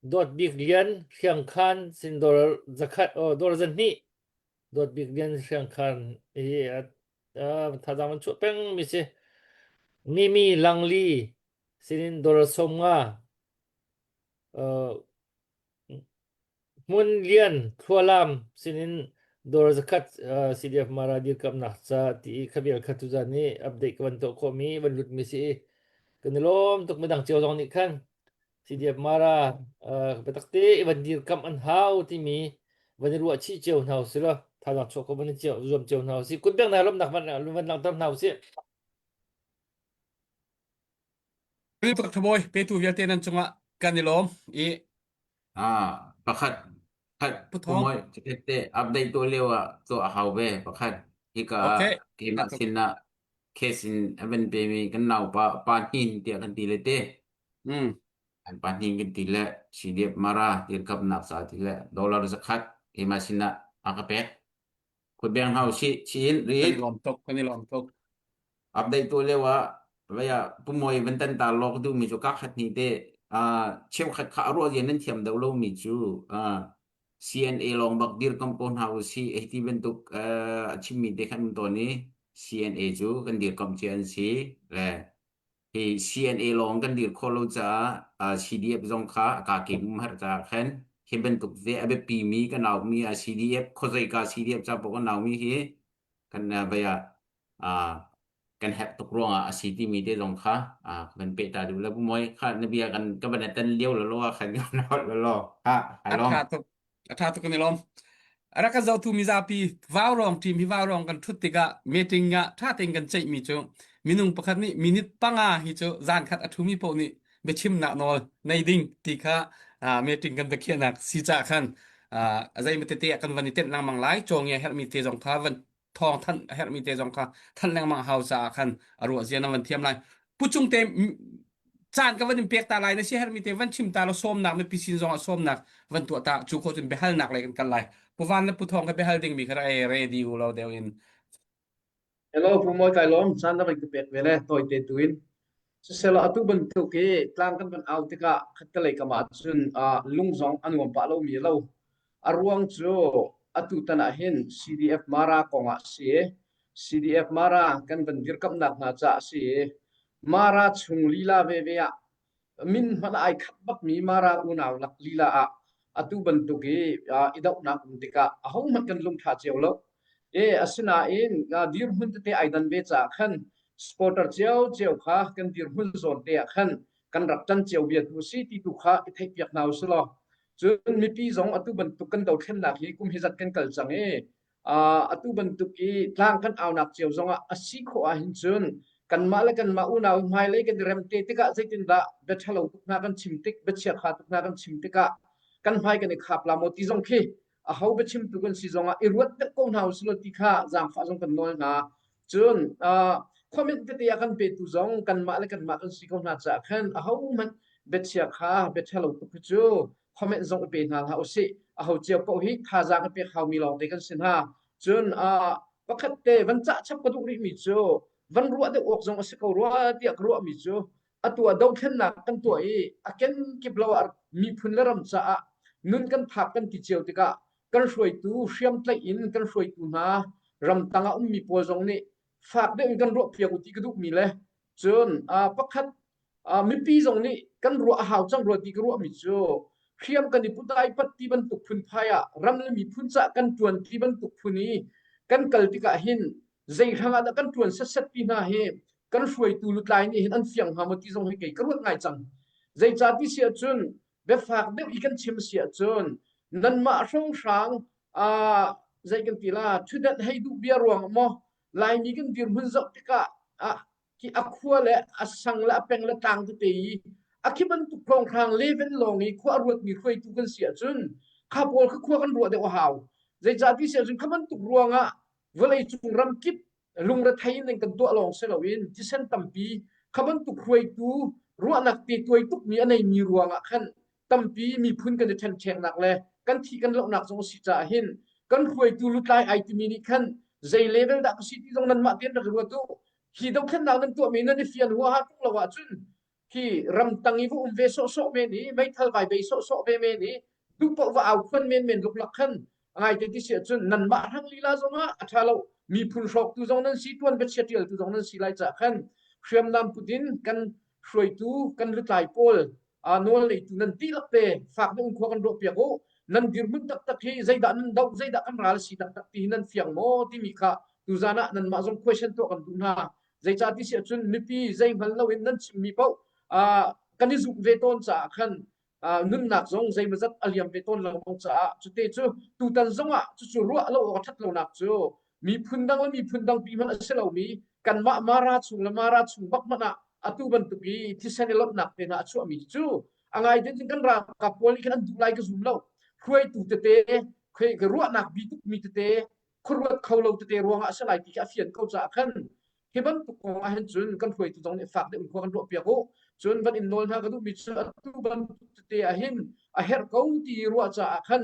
Dawt Bik Lian Hriangkhan sin dollar zakhat dollar zahnih Dawt Bik Lian Hriangkhan hi thazaang an chuah peng mi si. Mimi Langli sinin dollar 50 Hmun Lian Thlualam sinin dollar zakhat CDF Mara dirkamnak ca ti i khavial kha tuzan nih update ka van tuah khawhmi van lut mi si i kan i lawm tuk midang cio zong nih khan CDF Mara biatak te i van dirkamh an hau timi van i ruah chih cio hna usih law thazaang chuah ko van i cio zuam cio hna usih kut bengnak lawmhnak van van langhter hna usih. Dr. Bawi petu vialte nan cungah kan i lawm i Ah, pakhat khat Pu Thawng pumawi te update tuah lio ah tuah a hau ve pakhat hika ah okay keimah sin ah case in a van pemi kan naupa pa hnin tiah kan ti le te Mm. An pahnih kan ti le CDF Mara dirkamnak ca ti le dollar zakhat keimah sinah a ka pek. Khuatbeng hau si chin Kan i rit lawm tuk, kan i lawm tuk. update tu lio ah vaya pumawi van tan ta lok du mi cu ka khat ni te cheukhat kha a ruah rian nan thiam deuh lo mi cu. CNA lawng bak dirkamh ko hna usih hei ti bantuk a chimmi te khan um tawn i CNA cu kan dirkamh cia an si le hi CNA lawng kan dir khawh lo caah CDF zong kha a kakim um har caah khan hi bantuk te a biapi mi kan aumi a CDF khuazeika CDF ca paoh kan aumi hi kan vai ah kan herh tuk ruangah a si timi te zong kha kan peh ta duh le bu moi kha na bia kan ka van tan lio lo lo ah khan kan holh lo lo ha ai A lom tha tuk a tha tuk kan i lawm. Rak kan zohtu mizapi vaurong team hi vaurong kan thut tikah meeting ah tha tein kan ceihmi cu minung pakhat nih minute panga hi cu zan khat a thumi paoh nih biachimnak nawl nei ding ti kha meeting kan biakhiahnak si cah khan a zei tete ah kan van i tenh lengmang lai cawngia herhmi te zong kha van thawng thanh a herhmi te zong kha thanh lengmang hau caah khan a ruah zia na van thiam lai pu cung te caan ka van in pek ta lai na si herhmi te van chim ta lo sawmnak mipi sin zong ah sawmnak van tuah ta cu kho cun biahalnak lei kan kal lai pu van le pu thawng ka biahal ding mi kha e ready u lo deuh in Hello, Pu Mawi kai lawm. Caan na van ka pek ve le tawi te tu in. Siselaw atu bantuk hi tlang kan van au tikah khattelei kam ah cun uh, lung zong a nuam pah lomi a lo. A ruang cu atu tan ah hin CDF Mara kong ah a si i CDF Mara kan van dirkamhnak hna caah a si i Mara chung lila veve ah min hmanh ai khat bakmi Mara unau lak lila ah atu bantuk i i dohnak um tikah ahohmanh kan lungṭha cio lo. E asinain dirhmun tete ai dan ve caah khan supporter cio cio kha kan dirhmun zawn te ah khan kan rak ṭan cio bia tu si ti tu kha i theihpiak hna usih law cun mipi zong atu bantuk kan dothlennak hi kum hi zat kan kal cang i atu bantuk i tlang kan aunak cio zongah a si khawh ahhin cun kanmah le kanmah unau hmailei kan i rem te tikah zeitindah bia ṭhalo tuk hna kan chim tik bia chiakha tuk hna kan chim tikah kan hmai kan i khap la maw ti zong khi aho biachimtu kan si zongah i ruat deuh ko hna usih law ti kha zaangfah zong kan nawl hna. Cun comment tete a kan petu zong kanmah le kanmah kan si ko hna caah khan ahohmanh biachia kha bia ṭhalo tuk hi cu comment zong i pe hna hlah usih. Aho cio paoh hi thazaang i pek haumi lawngte kan si hna. Cun pakhat te van cah chap ka duh rihmi cu van ruah deuh awk zong a si ko rua tiah ka ruahmi cu atu ah dothlennak kan tuah i a kenkip lo ah miphun le ram caah nun kan thap kan ti cio tikah kan hruaitu hriamtlaih in kan hruaitu hna ramtang ah ummi pawl zong nih fak deuh in kan ruahpiak u ti ka duhmi le cun pakhat mipi zong nih kan ruah a hau cang rua ti ka ruahmi cu hriam kan i put ai pat ti bantuk phunphai ah ram le miphun caah kan ṭuan ti bantuk phun i kan kal tikah hin zei hrang ah dah kan ṭuan setset ti hna hi kan hruaitu lutlai nih hin an fiang hnga maw ti zong hi kei ka ruat ngai cang. Zeicah ti si ahcun biafak deuh i kan chim si ahcun nanmah hrawnghrang uh, zei kan ti la ṭhutdan hei duh bia ruang maw Laimi kan dirhmun zoh tikah ah khi a khua le a sang le a peng le tlang tete i a khi bantuk hrawnghrang level lawng i khua a ruatmi hruaitu kan si ahcun kha pawl kha khua kan ruah deuh a hau. Zeicah ti si ahcun kha bantuk ruangah vawleicung ram kip lungrethei in kan tuah lawng si loin thisen tampi kha bantuk hruaitu ruahnak te tuai tukmi a neimi ruangah khan tampi miphun kan i ṭhenṭheknak le kan thih kan lohnak zong a si caah hin kan hruaitu lutlai ai timi nih khan zei level dah ka si ti zong nanmah tein rak ruat u hi dothlennak nan tuahmi nan i fian huaha ṭung lo ahcun khi ramtang i va um ve sawhsawh men i meithal vai bei sawhsawh ve men i duh paoh va au khuan men men luklak khan ngaite ti si ahcun nanmah hrang lila zongah a ṭha lo miphun hrawktu zong nan si tuan biachia ṭialtu zong nan si lai caah khan hriamnam put in kan hruaitu kan lutlai pawl nawl neitu nan dihlak te fak deuh in khua kan ruah piak u nan dirhmun taktak hi zeidah nan doh zeidah kan ral si taktak ti hi nan fiang maw timi kha tuzan ah nanmah zong question tuah kan duh hna Zeicah ti si ahcun mipi zeihngal loin nan chimmi paoh kan i zumh ve tawn caah khan nunnak zong zeimawzat a liam ve tawn lengmang caah cute cu tutan zongah cucu ruah lo awk a ṭhat lonak cu miphun dang le miphun dang pi hmanh a si lomi kanmah Mara chung le Mara chung bak hmanh ah atu bantuk i thisen i lawmhnak te hna a chuahmi cu a ngai tin kan ralkap pawl nih khan an duh lai ka zum lo hruaitu tete ruahnak bi tukmi tete khuaruat kho lo tete ruangah a si lai ti khi a fian ko caah khan hi bantuk kong ah hin cun kan hruaitu zong nih fak deuh in khua kan ruah piak u cun van in nawl hna ka duhmi cu atu bantuk tete ah hin a herh ko ti ruah caah khan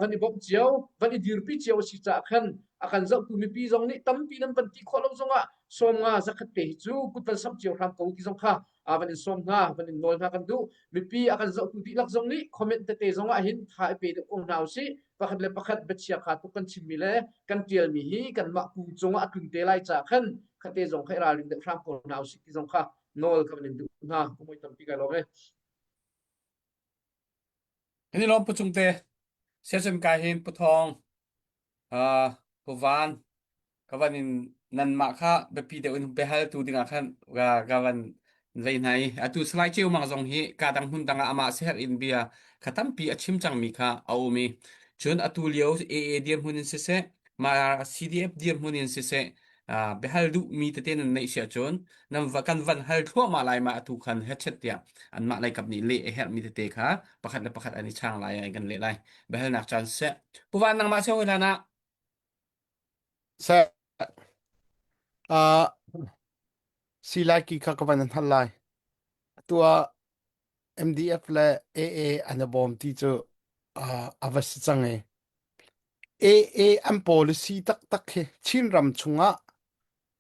van i bawmh cio van i dirpi cio a si caah khan a kan zohtu mipi zong nih tampi nan van ti khawh lo zongah 50 zakhat te hi cu kut van samh cio hram ko ti zong kha. van in sawm hna van in nawl hna kan duh mipi a kan zohtu dihlak zong nih comment tete zong ah hin tha i pe deuh ko hna usih pakhat le pakhat biachia kha tuk kan chimmi le kan tialmi hi kanmah ku cungah a tlun te lai caah khan khate zong kha i ralring deuh hram ko hna usih ti zong kha nawl ka van in duh hna kumoi tampi kai lawm e Kan i lawm Pu Cungte. Siacun kai hin Pu Thawng, uh, Pu Van, ka van in nanmah kha biapi deuh in biahaltu dingah khan ka, ka van vei hna i atu Salai Ceu Mang zong hi ka dang hmun dang ah amah siherh in bia kha tampi a chim cangmi kha a um i cun atu lio AA dirhmun in siseh ma CDF dirhmun in siseh uh, biahal duhmi tete nan neih si ahcun nan va kan van hal thluahmah lai ma atu khan hechet tiah anmah lei kap nih leh a herhmi tete kha pakhat le pakhat an i chang lai i kan leh lai biahalnak caan seh Pu Van nangmah se hoi hlan ah Seh uh, si lai ki kha ka van an hal lai atu ah MDF le AA an i bawm ti cu uh, a va si cang i AA an policy taktak hi Chinram chungah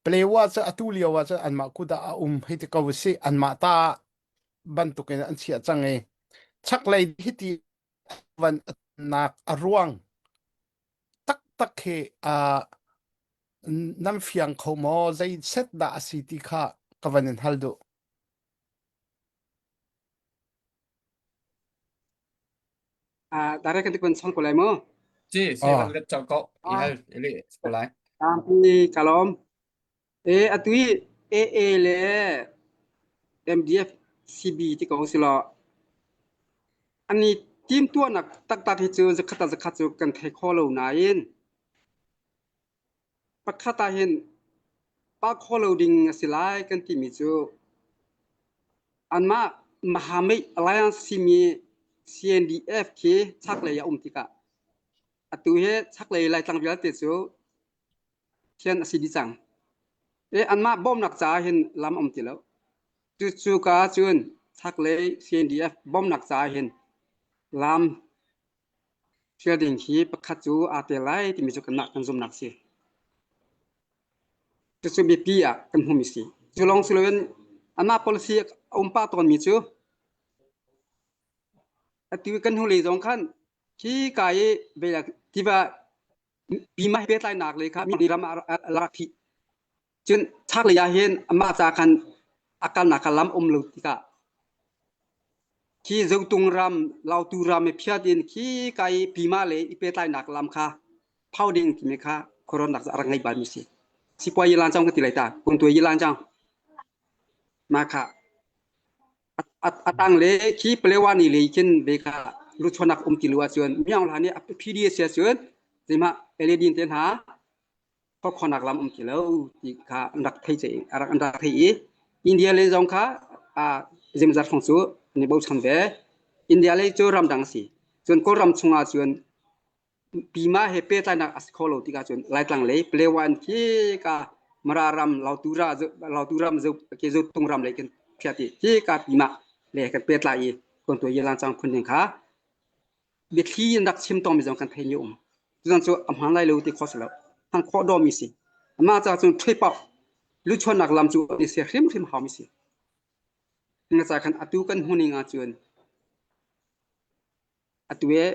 Palewa cu atu lio ah cun anmah kut ah a um hei ti ko usih anmah ta bantukin an chiah cang i chaklei hiti van nak a ruang taktak hi uh, nan fiang kho maw zei set dah a si ti kha ka van in hal duh. Ah, direct kan tikun chong ko lai mu. Ci, si van let chau ko. I hal ili ko lai. Tampi kalom. E atu i AA le MDF CB ti ko silo. Ani team tuahnak taktak hi cu zakhat ah zakhat cu kan thei kho lo nain pakhat ah hin pa kho lo ding a si lai kan timi cu anmah Mahamei Alliance simi CNDF khi chaklei a um tikah atu hi chaklei Laitlang vialte cu thian a si dih cang. E anmah bawmnak caah hin lam um ti lo. Cucu ka cun chaklei CNDF bawmnak caah hin lam Thil ding hi pakhat cu aa tel lai timi cu kanmah kan zumhnak a si. Cucu biapi ah kan hmuhmi a si. Cu lawng si loin anmah policy a um pah tawnmi cu atu kan hnulei zong khan khi ka i tiva bima he pehtlainak lei kha mi ram ah a rak phih. Cun chaklei ah hin amah ca khan a kalnak kha lam um lo tikah khi Zotung ram, Lautu ram i phiat in khi ka i Pima le i pehtlainak lam kha phau ding timi kha khuaruahnak a rak ngei balmi si. Sipuai yi lan cang ka ti lai ta, kungtuai yi lan cang. Mah kha a tang le khi Palewa ni le khin ve kha luchuanak um ti lu ahcun miang hla nih PD a si ahcun zeimah LED te hna khawkhonak lam um ti lo ti kha an rak thei ce an rak an rak thei i India lei zong kha zeimawzat hrawng cu an i bochan ve. India lei cu ramdang a si. Cun Kawlram chungah cun Pima he pehtlainak a si kho lo tikah cun Laitlang lei Palewa in khi ka Mara ram Lautu ra Lautu ram ke Zotung ram lei kan phiat i khi ka Pima le kan pehtlai i Kawntuai Yilang cang phun ding kha biathli in rak chim tawngmi zong kan theimi um. Tuzan cu a hmaan lai lo ti khawh si lo. Hman khawh dawmi si. Amah ca cun ṭhuipauh luchuannak lam cu an i ser hrimhrim haumi si. Nga ca khan atu kan hmuning ahcun atu e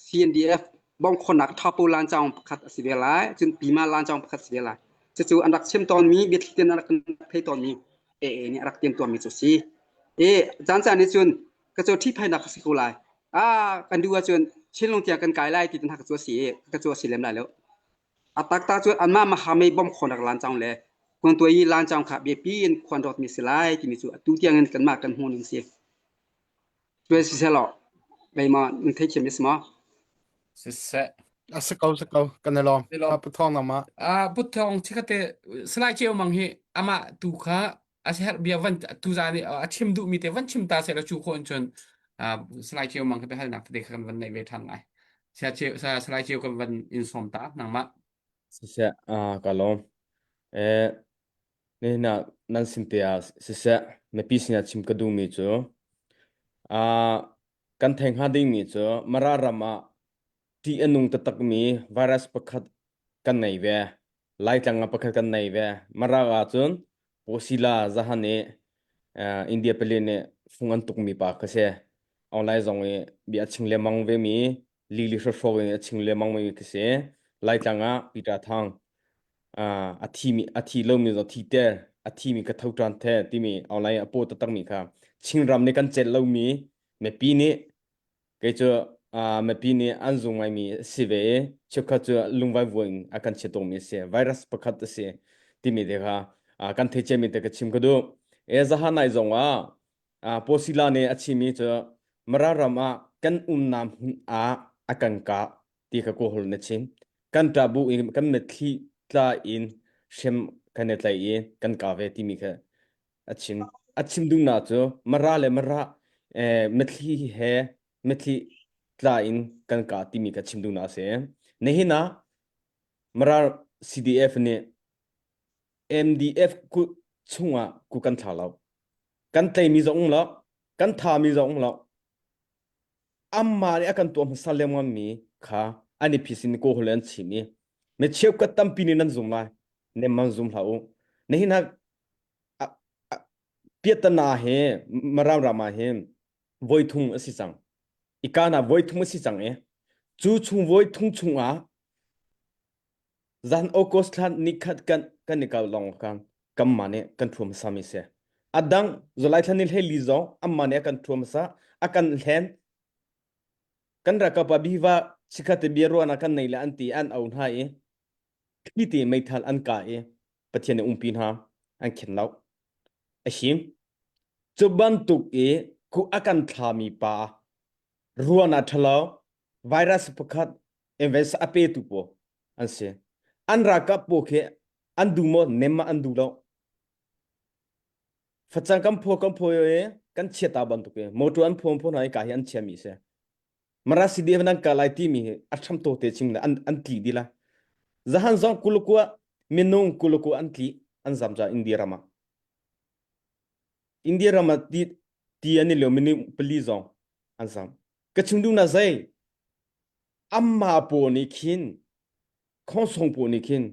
CNDF bongkhonnak thapo lancawng pakhat a si ve lai cun pima lancawng pakhat si ve lai cucu an rak chim tawnmi biathli ten an rak thei tawnmi AA nih a rak tiam tuahmi cu si e caan caan nih cun ka cu ṭhihphainak ka si ko lai. Ah, kan duh ahcun Chinlung tiang kan kai lai ti hna ka cu a si i ka cu a si lem lai lo. A taktak cu anmah mahamei bom khonak lancang le khuantuai i lancang kha biapi in khuan rawtmi si lai timi cu atu tiang in kanmah kan hmuh ning si. Cuai siseh law, keimah nan theithiam i si maw? Siseh. A si ko, si ko. Kan i lawm. I lawm. Pu Thawng nangmah. Ah, Pu Thawng chikkhatte Salai Ceu Mang hi amah tu kha a herh bia van tuzan i a chim duhmi te van chim ta seh law cu khawh in cun Salai Ceu Mang kha biahalnak tete kha kan van neih ve ṭhan lai. Saya Ceu Salai Ceu kan van in sawm ta nangmah. Siseh, ah ka lawm. Eh, nihin ah nan sin te ah siseh, mipi sinah chim ka duhmi cu ah kan thei hnga dingmi cu Mara ram ah ṭih a nung taktakmi virus pakhat kan nei ve. Laitlang ah pakhat kan nei ve. Mara ah cun Posila zahan i. India pali nih fung an tukmi pa ka si. Online zong i bia a chim lengmang ve mi lili hrawhhrawk in a chim lengmang mi ka si. Laitlang ah Peter Thang a thimi a thi lomi zong thi ter a thimi ka tho ṭan the timi online a post takmi kha Chinram nih kan celh lomi mipi nih Kei cu uh, mipi nih an zung ngaimi a si ve i cheukhat cu lungvaivuan in a kan chiat tukmi a si. Virus pakhat a si timi te kha uh, kan thei ciami te ka chim ka duh. E zahan nai zong ah uh, Posila nih a chimi cu Mara ram ah kan umnak hmun ah a kan kah ti kha kawhol na chim. Kan ṭah bu in kan mitthli tla in hrem kan i tlaih i kan ka ve timi kha a chim a chim duhnak cu Mara le Mara eh, mitthli he mitthli tla in kan kah timi kha chim duhnak a si. Nihin ah Mara CDF nih MDF ku chungah ku kan thla lo. Kan tleimi zong um lo, kan thami zong um lo. Amma nih a kan tuah hmasa lengmang mi kha an i phisin ko hol an chim i mi cheukhat tampi nih nan zum lai nemman zum hlah u nihin ah piatana he Maram ram ah hin voi thum a si cang ikana voi thum a si cang i cu chung voi thum chung ah zan August thla nikhat kan kan i kal long kan kamma nih kan thuam sami si adang July thla ni hlei li zong amma nih a kan thuam sa a kan hlen kan rakapa biva chikhat bia ruana kan nei le an ti an au hna i thli te meithal an ka i Pathian nih umpi hna an khen lo. A him. Cu bantuk i ku a kan thlami pa ruan ah ṭhalo virus pakhat invest a petu pawl an si. An ralkap pawl khi an duh maw nem ma an duh lo. Facang kan phaw kan phaw i kan chiata bantuk i motor an phaw phaw hna i ka hi an chiami si. Mara CDF nan ka lai timi hi a tham to te chim le an an tli di la. Zahan zong kulukua minung kulukua an tli an zam ja India ram ah. India ram ah ti ti an i lio minung pali zong an zam. Ka chim duh na zei amma po nih khin khongsong po nih khin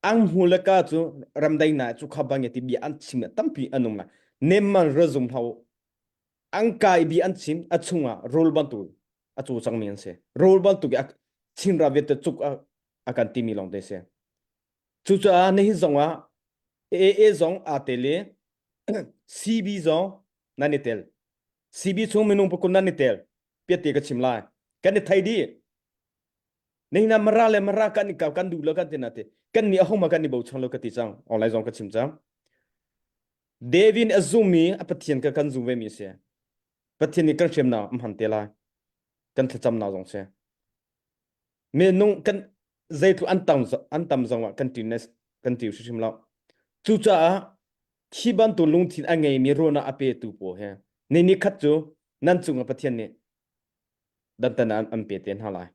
ang hmu le ka cu ramdai na cu kha bang ti bia an chim tampi an um la nemman razum hau an kai bi an chim a chungah rawl bantuk a cu cangmi an si rawl bantuk i chinra vialte cuk a, a kan timi lawng te si cucaah nihin zong ah AA zong aa tel i CB zong nan i tel CB chung minung pakun nan i tel piatte ka chim lai kan i thei dih nihin ah mara le mara kan i kau kan duh lo kan ti na ti kan ni ahoma kan i bochan lo ka ti cang online zong ka chim cang David a zummi a Pathian kha kan zum vemi a si. Pathian nih kan hriamnak a hman te lai. Kan thlacamnak zong si. Minung kan zeitluk an tam an tam zong ah kan ṭin kan ṭiu hrimhrim lo. Cucaah khi bantuk lungthin a ngeimi ruahnak a petu pawl he ni ni khat cu nan cungah Pathian nih dantan an, an pe te hna lai.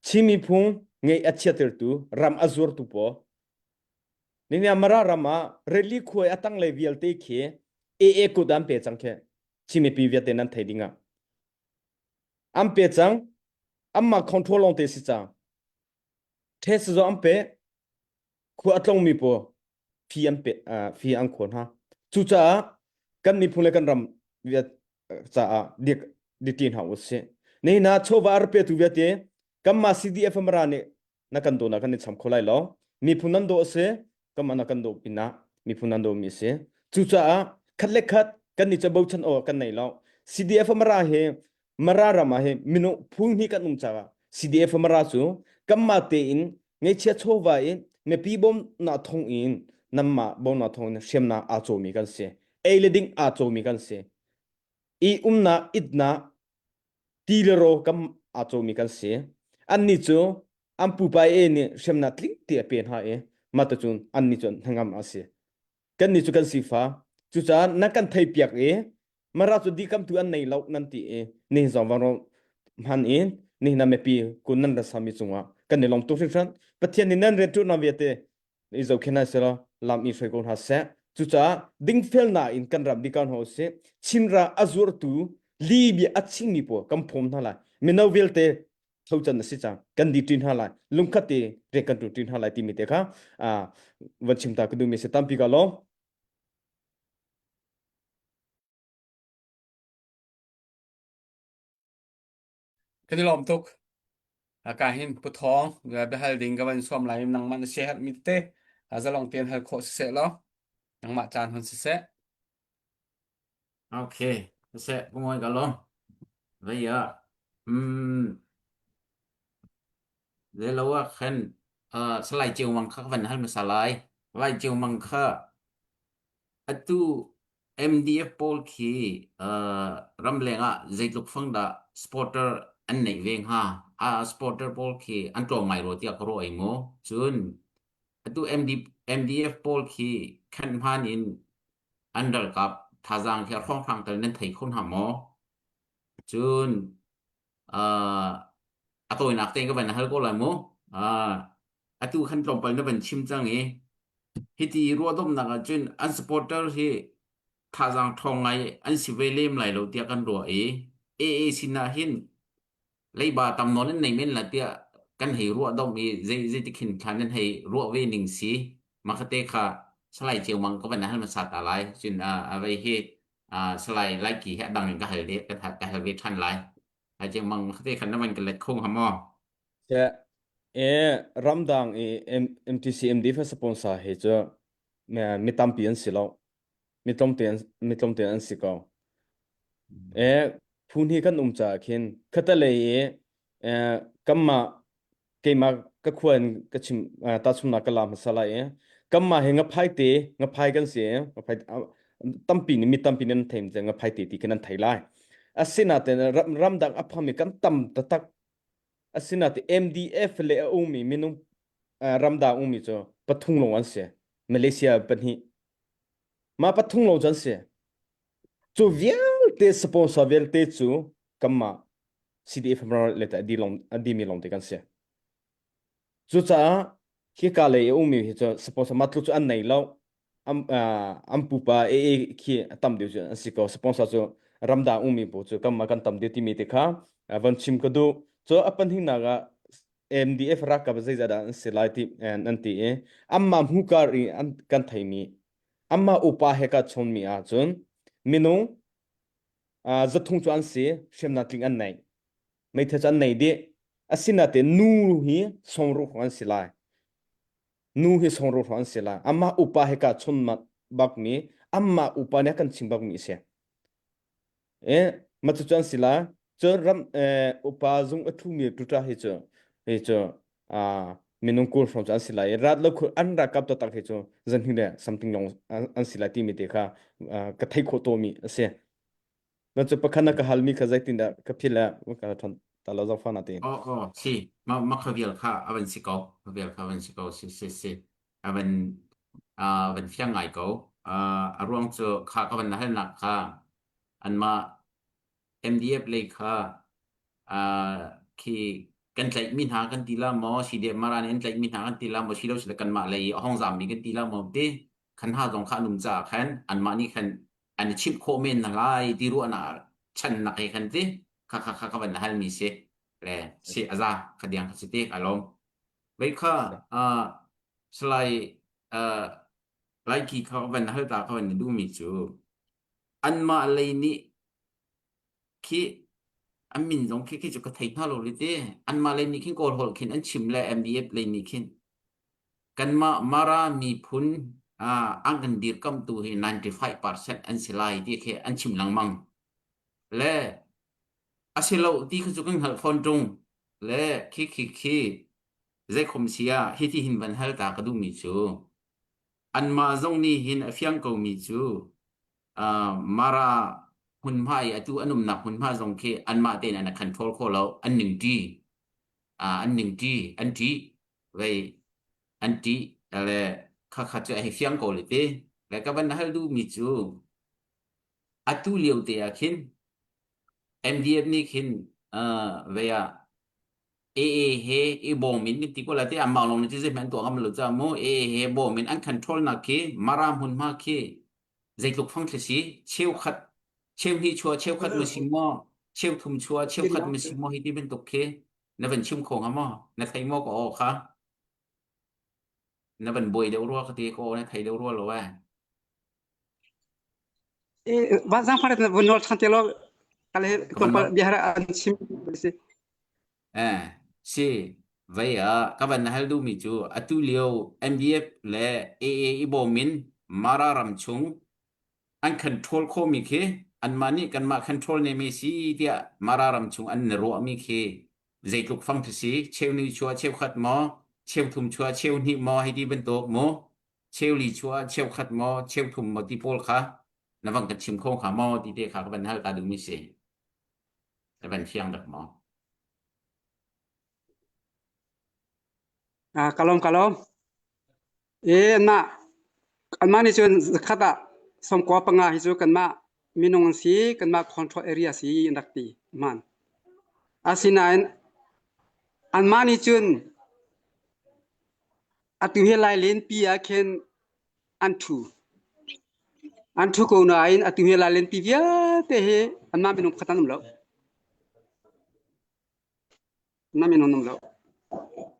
Chin miphung ngeih a chiatertu ram a zuartu pawl Ninia Mara ram ah rili khuai a tanglei vialte khi AA kut an pe cang khi Chin mipi vialte nan thei ding ah an pe cang anmah control lawng te si cang test zong an pe khua a tlong mi pawl fee an pe uh, fee an khawn ha cucaah kan miphun le kan ram viat caah dik diti hna usih nihin ah chawva a pe tu vialte kanmah CDF Mara nih na kan dawnak kan i cham kho lai lo miphun nan daw a si kanmah na kan daw pinah miphun nan daw mi a si cucaah khat le khat kan ni cu bochan aw kan nei lo CDF Mara hi Mara ram ah hi minung phu hnih kan um caah CDF Mara cu kanmah tein ngeichia chawva in mipi bawmnak thong in nanmah bawmnak thong in hriamnak aa cawmi kan si ei le ding aa cawmi kan si i umnak itnak ti le raw kam aa cawmi kan si. Annih cu an pupa e nih hremnak tling te a pe hna i mah cun annih cu hnangam a si. Kannih cu kan sifa. Cucaah nan kan theipiak i mara cu dikamtu an nei lo nan ti i nihin zong vang hman in nihin ah mipi kun nan rasami cungah kan i lawm tuk hringhran. Pathian nih nan rianṭuannak vialte i zohkhenh hna seh law lam i hruai ko hna seh. Cucaah dingfelnak in kan ram dikau hna usih. Chinra a zuartu Libya a chingmi pawl kan phawm hna lai. Mino vialte thocan a si cang. Kan di ṭi hna lai. Lungkhat te rian kan ṭuan ṭi hna lai timi te kha van chim ta ka duhmi a si. Tampi ka lawm. Kan i lawm tuk. Ka hin Pu Thawng biahal ding ka van sawm lai nangmah na share mi te zalong tein hal khawh siseh law nangmah caan hun siseh. Okay, siseh Pu Ngoi ka lawm. Vei ah mm Zeilo ah khan uh, Salai Ceu Mang kha ka van hal hmasa lai. Lai Ceu Mang kha atu MDF pawl khi uh, ramleng ah zeitluk fang dah supporter an neih ve hnga? Uh, supporter pawl khi an tlawm ngai rua tiah ka ruah ai mu. Cun atu MD, MDF pawl khi khan hman in an ralkap thazaang khi a hrawnghrang tal nan thei kho hna maw? Cun uh, a tawinak tein ka van hal ko lai mu. Uh, atu khan tlawmpal na van chim cang i hiti ruahdomnak ahcun an supporter hi thazaang ṭhawng ngai an si ve lem lai lo tiah kan ruah i AA sinah hin leiba tam nawn an nei men la tiah kan hei ruah dom i zei zeitik hin thlan nan hei ruah ve ning si makhate kha salai ceu mang ka van hal hmasa ta lai cun a vei hi salai laiki hi a dang in ka hal ka hal ve ṭhan lai ai ceu mang khate khan na van ka let kho hnga maw Seh, e ramdang i MTC MD fa sponsor he cu mi tampi an si lo. Mi tlawmte an mi tlawmte an si ko. E phun hi kan um caah khin khatalei i e, kanmah keimah ka khua in ka chim tahchunnak ka la hmasa lai i kanmah hi ngaphai te ngaphai kan si ngaphai tampi nih mi tampi nih an thei ngaphai te ti khin an thei lai. Asinain ramdang a phami kan tam taktak Asinain MDF le a ummi minung ramdang ummi cu pathum lawng an si. Malaysia pahnih. Mah pathum lawng cu an si. Cu vialte sponsor vialte cu kanmah CDF le a dimi lawng te kan si. Cucaah hika lei a ummi hi cu sponsor mah tluk cu an nei lo. An, an pupa AA khi a tam deuh cu an si ko. Sponsor cu ramdang ummi pawl cu kanmah kan tam deuh timi te kha van chim ka duh. Cu a pahnihnak ah MDF ralkap zeizah dah an si lai ti an ti i anmah hmukar i an kan theimi anmah upa he ka chawnmi ahcun minung zathung cu an si hriamnam tling an nei meithal cu an nei dih asinain nu hi sawmruk an si lai nu hi sawmruk hrawng an si lai amah upa he ka chawn bakmi amah upa nih a kan chim bakmi a si E ma cu an si la cun ram upa zung a thumi tuta hi cu hi cu a minung kul hrawng cu an si lai rat lo khu an ralkap taktak hi cu zanhnih le something long an si lai timi te kha ka thei khawh tawmi a si na cu pakhat na ka halmi kha zeitin dah ka phil le ka thon ta lo zong fa na tin Oh oh si ma ma kha vial kha avan si ko vial kha avan si ko si si si avan van fiang ngai ko a ruang cu kha ka van halnak kha anmah MDF lei kha khi kan tlaihmi hna kan ti la maw CDF Mara nih an tlaihmi hna kan ti la maw silo sile kanmah lei a hong zammi kan ti la maw ti khan ha zong kha an um caah khan anmah nih khan an i chimh khawh men hna lai ti ruahnak channak he khan ti kha kha kha ka van halmi si le si aza kha diang kha si ti ka lawm Vei kha uh, Salai uh, Laiki kha van hal ta kha van duhmi cu anmah lei nih khi an min zong khi khi cu ka thei hna lo li te anmah lei nih khin Kawl holh khin an chim le MDF lei nih khin kanmah Mara miphun uh, an kan dirkamtu hi 95% an si lai ti khi an chim lengmang le a si lo ti kha cu kan hngalh fawn ṭung le khi khi khi zeikhom si ah hiti hin van hal ta ka duhmi cu anmah zong nih hin a fiang komi cu uh, Mara hmunhma i atu an umnak hmunhma zong khi anmah tein an control kho lo an ning ṭi uh, an ning ṭi an ṭih vei an ṭih le kha kha cu a hei fiang ko le te le ka van hal duhmi cu atu lio te ah khin MDF nih khin uh, vei ah AA he i bawm in ti ko la te amah lawng nih zeihmanh an tuah ngam lo ca mu AA he bawm in an control nak khi Mara hmunhma khi zeitluk fang thli si cheukhat cheuhnih chua cheukhat ma si maw cheuthum chua cheukhat ma si maw hi ti bantuk khi na van chim kho hnga maw na thei maw ka aw kha na van buai deuh rua ka ti ka aw na thei deuh rua lo eh Van zang far na vun nol than te lo kale tlawmpal biahara an chim si. Eh, si vei ah ka van hal duhmi cu atu lio MDF le AA i bawm in Mara ram chung an control khawhmi khi anmah nih kanmah control ne mi si tiah Mara ram chung an ruahmi khi zeitluk fang khi si cheu ni chua cheukhat maw cheu thum chua cheu hnih maw hei ti bantuk mu cheu li chua cheu khat maw cheu thum maw ti pawl kha na van ka chim kho hnga maw ti te kha ka van hal ta duhmi si na van fiang dak maw Ah, kalom kalom. E na anmah nih cun zakhat ah sawmkua panga hi cu kanmah minung an si, kanmah control area si an rak ti. Hmaan. Asinain anmah nih cun atu hi Lailenpi ah khin an ṭhu. An ṭhu ko nain atu hi Lailenpi vialte hi anmah minung pakhat an um lo. Na minung an um lo.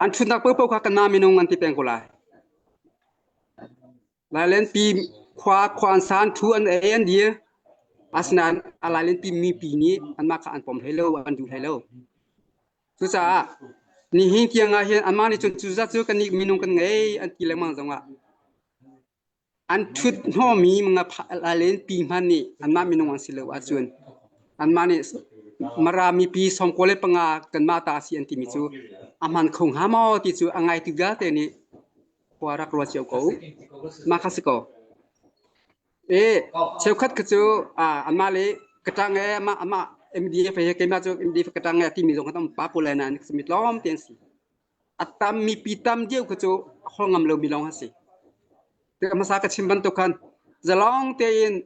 An ṭhutnak paohpaoh kha kanmah minung an ti peng ko lai. Lailenpi khua khua an sa an ṭhu an ei an dir. Asinain a Lailenpi mipi nih anmah kha an pom hlei lo, an duh hlei lo. Cucaah nihin tiang ah hin anmah nih cun cu zat cu kannih minung kan ngei an ti lengmang zongah an ṭhut hnawhmi Lailenpi hmanh nih anmah minung an si lo ahcun anmah nih Mara mipi 95 kanmah ta a si an timi cu a hman kho hnga maw ti cu a ngaitu vialte nih khua rak ruat cio ko. Mah kha si ko. E cheukhat kha cu anmah le ka ṭang e amah amah MDF he keimah cu MDF ka ṭang e timi zong kha um pa ko lai nain mi tlawm te an si. A tam mipi tam deuh kha cu a holh ngam lomi lawng an si. Tik hmasa ka chim bantuk khan zalong tein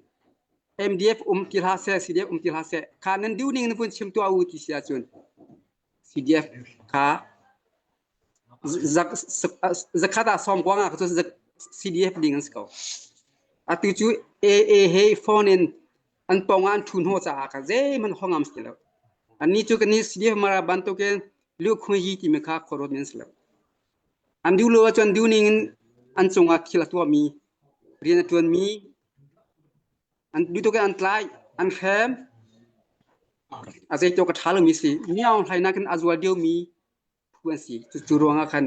MDF um ti hlah seh CDF um ti hlah seh kha nan duh ning na vun chim tuah u ti si ahcun CDF kha zakhat ah sawm kuang ah cun CDF ding an si ko. Atu cu AA he phone in an pawng ah an ṭhu hnawh caah kha zeihmanh hong ngam si lo. Annih cu kan CDF Mara bantukin lukhun timi kha khuaruat mi an si lo. An duh lo ahcun duh ning in an cungah thil a tuahmi, rian a ṭuanmi, an duh tuk in an tlai, an hrem. A zeitluk a ṭha lomi si. Miaung hlainak in a zual deuhmi phu an si. Cucu ruangah khan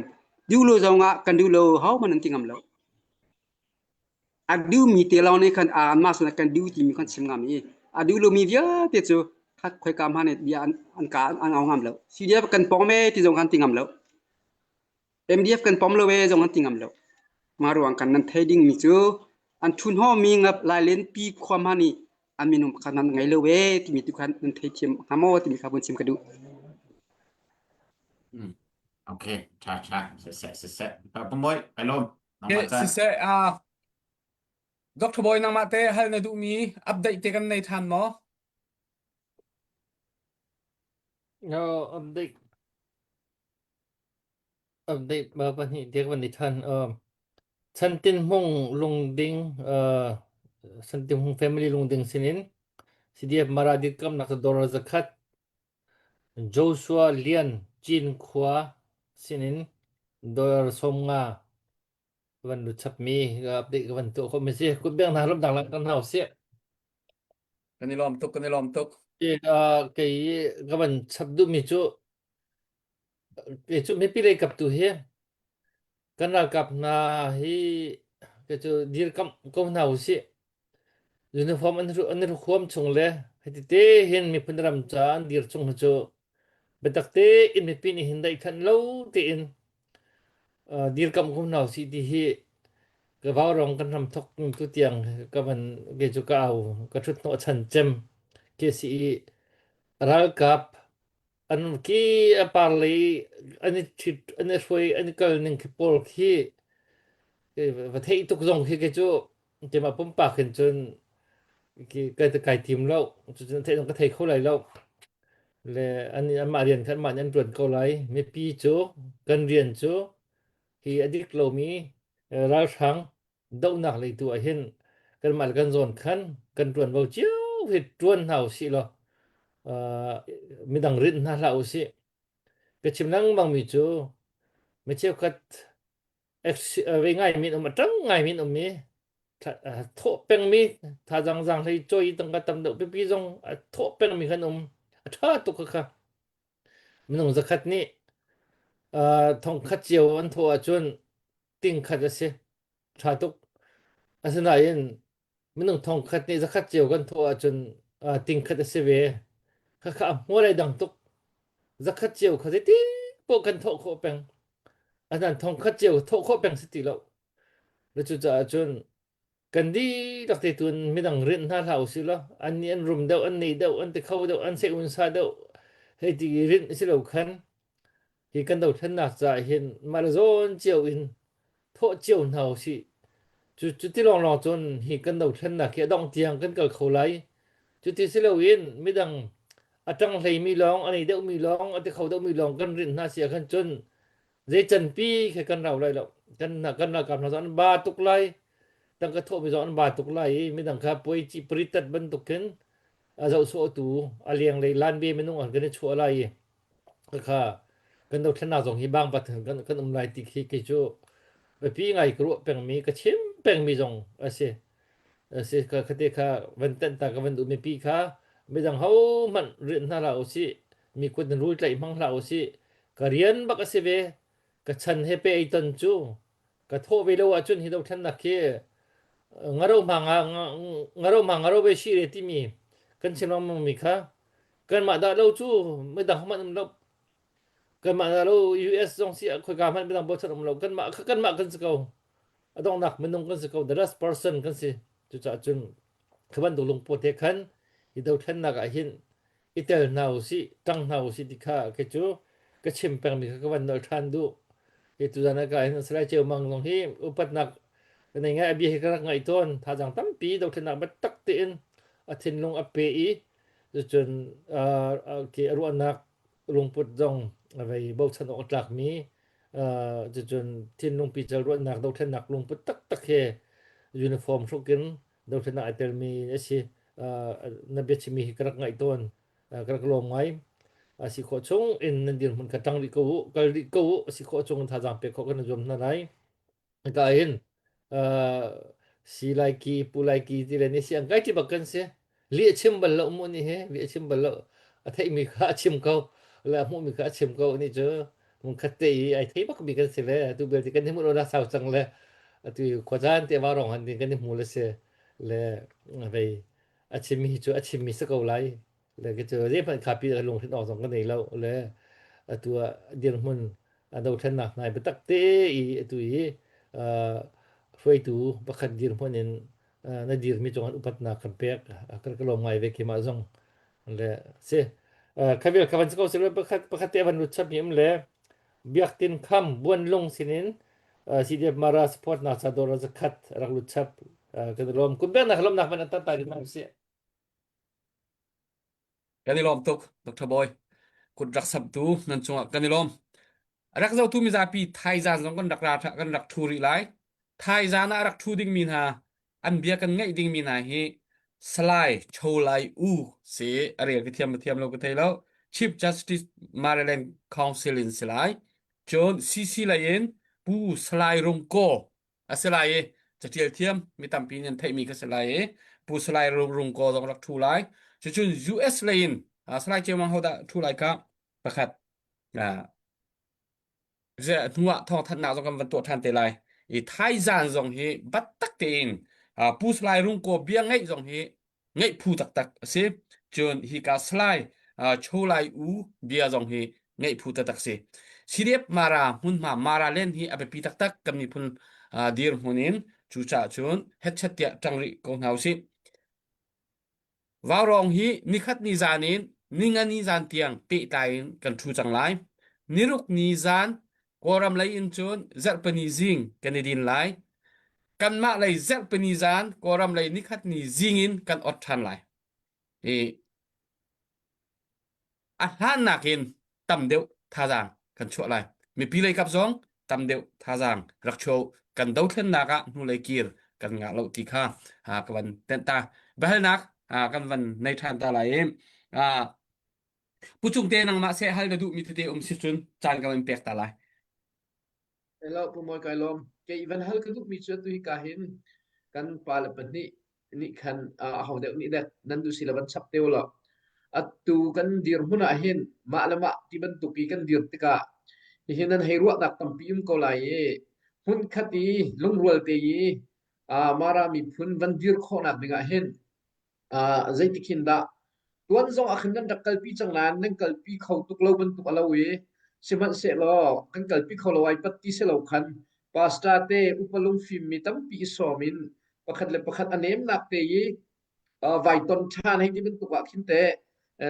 duh lo zongah kan duh lo hohmanh an ti ngam lo. A duhmi te lawng nih khan anmah sinah kan duh timi khan chim ngam i a duh lomi vialte cu khat khoika hmanh nih bia an an ka an au ngam lo. CDF kan pong me ti zong khan ti ngam lo. MDF kan pom lo e zong an ti ngam lo. Mah ruang kan nan thei dingmi cu an ṭhunhawmi ngap lailenpi khua hmanh nih an minung pakhat hmanh ngei lo e timi tu khan nan theithiam hnga maw timi kha vun chim ka duh. Hmm. Okay, tha tha siseh siseh. Pa Pamoy, kai lawm. Okay, siseh uh, Dr. Boy nangmah te hal na duhmi update te kan nei than maw? No, update update ba pahnih te kan i than. Um, Chantin Hmung Lungding uh, Chantin Hmung family Lungding sinin CDF Mara dirkamnak dor zakhat Joshua Lian Cinkhua sinin dollar 50 van lut chapmi update ka van tuah khawhmi si. Kutbeng hna lawmnak langhter hna usih. Kan i lawm tuk, kan i lawm tuk. Kei ka van chap duhmi cu kei cu mipi lei kap tu hi kan ralkap hna hi kei cu dirkamh ko hna usih. Uniform an an i huam chung le hiti te hin miphun ram ca an dir chung hi cu biatak tein mipi nih hin daihkhanh lo tein uh, dirkamh ko hna usih ti hi ka vaurawng kan ram thok tu tiang ka van ke cu ka au ka thut hnawh chan cem ke si i ralkap an ki a par lei an i ṭhit an i hruai an i kal ning khi pawl khi va theih tuk zong khi ke cu keimah pumpak hin cun kai kai tim lo cucun theih zong ka thei kho lai lo le an anmah rian kha anmah nih an ṭuan ko lai mipi cu kan rian cu hi a dik lomi ralhrang dohnak lei tu ah hin kanmah le kan zawn khan kan ṭuanvo cio hi ṭuan hna usih law midang rinh hna hlah usih. Ka chim lengmang mi cu mi cheukhat vei ngai min um a ṭang ngai min um i thawh pengmi thazang zang hlei cawi tangka tam deuh pipi zong a thawh pengmi kan um a ṭha tuk kha. Minung zakhat nih thongkhat cio an thawh ahcun tingkhat a si. Ṭha tuk. Asinain minung thongkhat nih zakhat cio kan thawh ahcun tingkhat a si ve. Khakha a hmual ai dang tuk. Zakhat cio kha zeiti poah kan thawh khawh peng. Asinain thongkhat cio thawh khawh peng si ti lo. Na cucaah cun kan dihlak te tun midang rinh hna hlah usih law an nih an rum deuh an nei deuh an ti kho deuh an seh un sa deuh hei ti rinh si lo khan hi kan dothlennak caah hin mah le zawn cio in thawh cio hna usih cu cu ti lawnglawng cun hi kan dothlennak hi a dongh tiang kan kal kho lai cu ti si loin midang a ṭang hleimi lawng a nei deuhmi lawng a ti kho deuhmi lawng kan rinh hna si ah khan cun Zei canpi khi kan rau lai lo. Kan kan ralkap hna zong an ba tuk lai. Tangka thawhmi zong an ba tuk lai i midang kha puai ci paritat bantukin a zoh sawhtu a lenglei lanbe minung an kan i chuah lai i kha kan dothlennak zong hi bang bat kan kan um lai ti khi kei cu biapi ngai ka ruah pengmi ka chim pengmi zong a si. Si ka khate kha van tenh ta ka van duh mipi kha midang ho hmanh rian hna hlah usih mi kut in rul tlaih hmang hlah usih ka rian bak a si ve ka chan he pe ei ton cu ka thawh ve lo ahcun hi dothlennak khi ngaro hma nga ngaro hma ngaro ve shi re timi kan chim lengmang mi kha kanmah dah lo cu midang hmanh um lo kanmah dah lo US zong si khoika hmanh midang bochan um lo kanmah kha kanmah kan si ko a donghnak minung kan si ko the last person kan si cucaah cun khi bantuk lungput he khan i dothlennak ah hin i tel hna usih ṭang hna usih ti kha kei cu ka chim pengmi kha ka van nolh ṭhan duh hi tuzan ah ka hin Salai Ceu Mang zong hi upatnak ka nei ngai a bia hi ka rak ngaih tawn thazaang tampi dothlennak biatak tein a thinlung a pe i cucun uh, a ruahnak lungput zong a vei bochan awk a tlakmi cucun thinlung pical ruahnak dothlennak lungput taktak he uniform hruk in dothlennak ai telmi a si. Na biachimmi hi ka rak ngaih tawn. Ka rak lawm ngai. A si khawh chung in nan dirhmun kha ṭang rih ko u, kal rih ko u, a si khawh chung in thazaang pek khawh kan i zuam hna lai. Hika hin si lai ki pu lai ki ti le ni si ang kai ti bak kan si li a chim bal lo mu ni he li a chim bal lo a theih mi kha a chim ko le a hmuh mi kha a chim ko ni cu mun khat te i ai thei bak mi kan si le tu bel ti kan hi mu lo na sau cang le atu khuacaan te wa rong han ding kan i hmu le si le vei a chim mi cu a chim mi si ko lai le ke cu zeihmanh kha pi lungthin awk zong ka nei lo le atu ah dirhmun a dothlennak nai biatak te i atu i hruaitu pakhat dirhmun in na dirmi cungah upatnak kan pek kan ka lawm ngai ve khi mah zong le si khavel khavan ko silo pakhat pakhat te van lut chap mi um le biaktin kham buanlung sinin CDF Mara support na cha dor zakhat rak lut chap kan lawm kun bek nak lawm nak van an ta ta si Kan i lawm tuk, Dr. Bawi. Kut rak samtu nan cungah kan i lawm. A rak zohtu mizapi thaizan zong kan rak ra kan rak ṭhu rih lai. Thaizan ah a rak ṭhu dingmi hna, an bia kan ngaih dingmi hna hi Salai Cholai U si a rel ka thiam thiam lo ka thei lo. Chief Justice Maryland Council in si lai. Cun CC lei in Pu Salai Rung Kaw a si lai i catial thiam mi tampi nih an theihmi kha si lai i Pu Salai Rung Kaw zong rak ṭhu lai. Cucun US lei in Salai Ceu Mang hodah ṭhu lai kha pakhat hnu ah thawngthanhnak zong kan van tuah ṭhan te lai. I thaizan zong hi battak tein Pu Salai Rung Kaw bia ngaih zong hi ngeih phu taktak a si. Cun hika Salai Cholai U bia zong hi ngeih phu taktak si. CDF Mara hmunhma Mara len hi a biapi taktak kan miphun dirhmun in cucaah cun hetchet tiah ṭang rih ko hna usih. Vaurawng hi nikhat ni zan in ninga ni zan tiang pehtlai in kan ṭhu cang lai. Niruk ni zan Kawlram lei in cun zarhpini zing kan i din lai. Kanmah lei zarhpini zan Kawlram lei nikhat ni zing in kan ot ṭhan lai. I a hlannak in tam deuh thazaang kan chuah lai. Mipi lei kap zong tam deuh thazaang rak chuah kan dothlennak ah hnulei kir kan ngah lo ti kha ka van tenh ta. Biahalnak kan van nei ṭhan ta lai i Pu Cung te nangmah seh hal na duhmi tete um si cun caan ka van pek ta lai. Hello, Pu Mawi kai lawm. Kei van hal ka duhmi cu atu hi ka hin kan pa le pahnih nih khan a ho deuh nih dek nan duh si le van chap te u law. Atu kan dirhmun ah hin mah le mah ti bantuk i kan dir tikah hihi nan hei ruahnak tampi um ko lai i hmunkhat i lungrual te i Mara miphun van dir khawhnak ding ah hin zeitik hin dah tuan zong ah khin nan rak kalpi cang nain nan kalpi kho tuk lo bantuk a lo i sihmanhsehlaw kan kalpi kho lo ai pat ti si lo khan pastor te upa lungfim mi tampi i sawm in pakhat le pakhat a nemnak te i vai ton ṭhan hei ti bantuk ah khin teh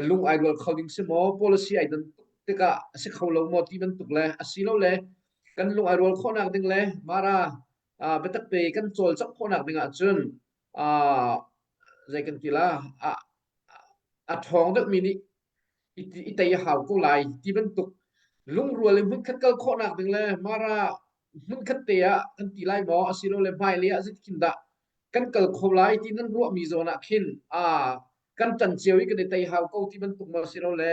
lung ai rual kho ding si maw policy ai dan tuk tikah a si kho lo maw ti bantuk le asilole kan lung ai rual khawhnak ding le mara biatak te kan cawlcangh khawhnak ding ahcun zei kan ti la a ṭhawng deuhmi nih i tei a hau ko lai ti bantuk lungrual in hmunkhat kal khawhnak ding le mara hmunkhat te ah kan ti lai maw asilole hmailei ah zeitin dah kan kal kho lai ti nan ruahmi zawn ah khin kan ṭan cio i kan i tei hau ko ti bantuk maw asilole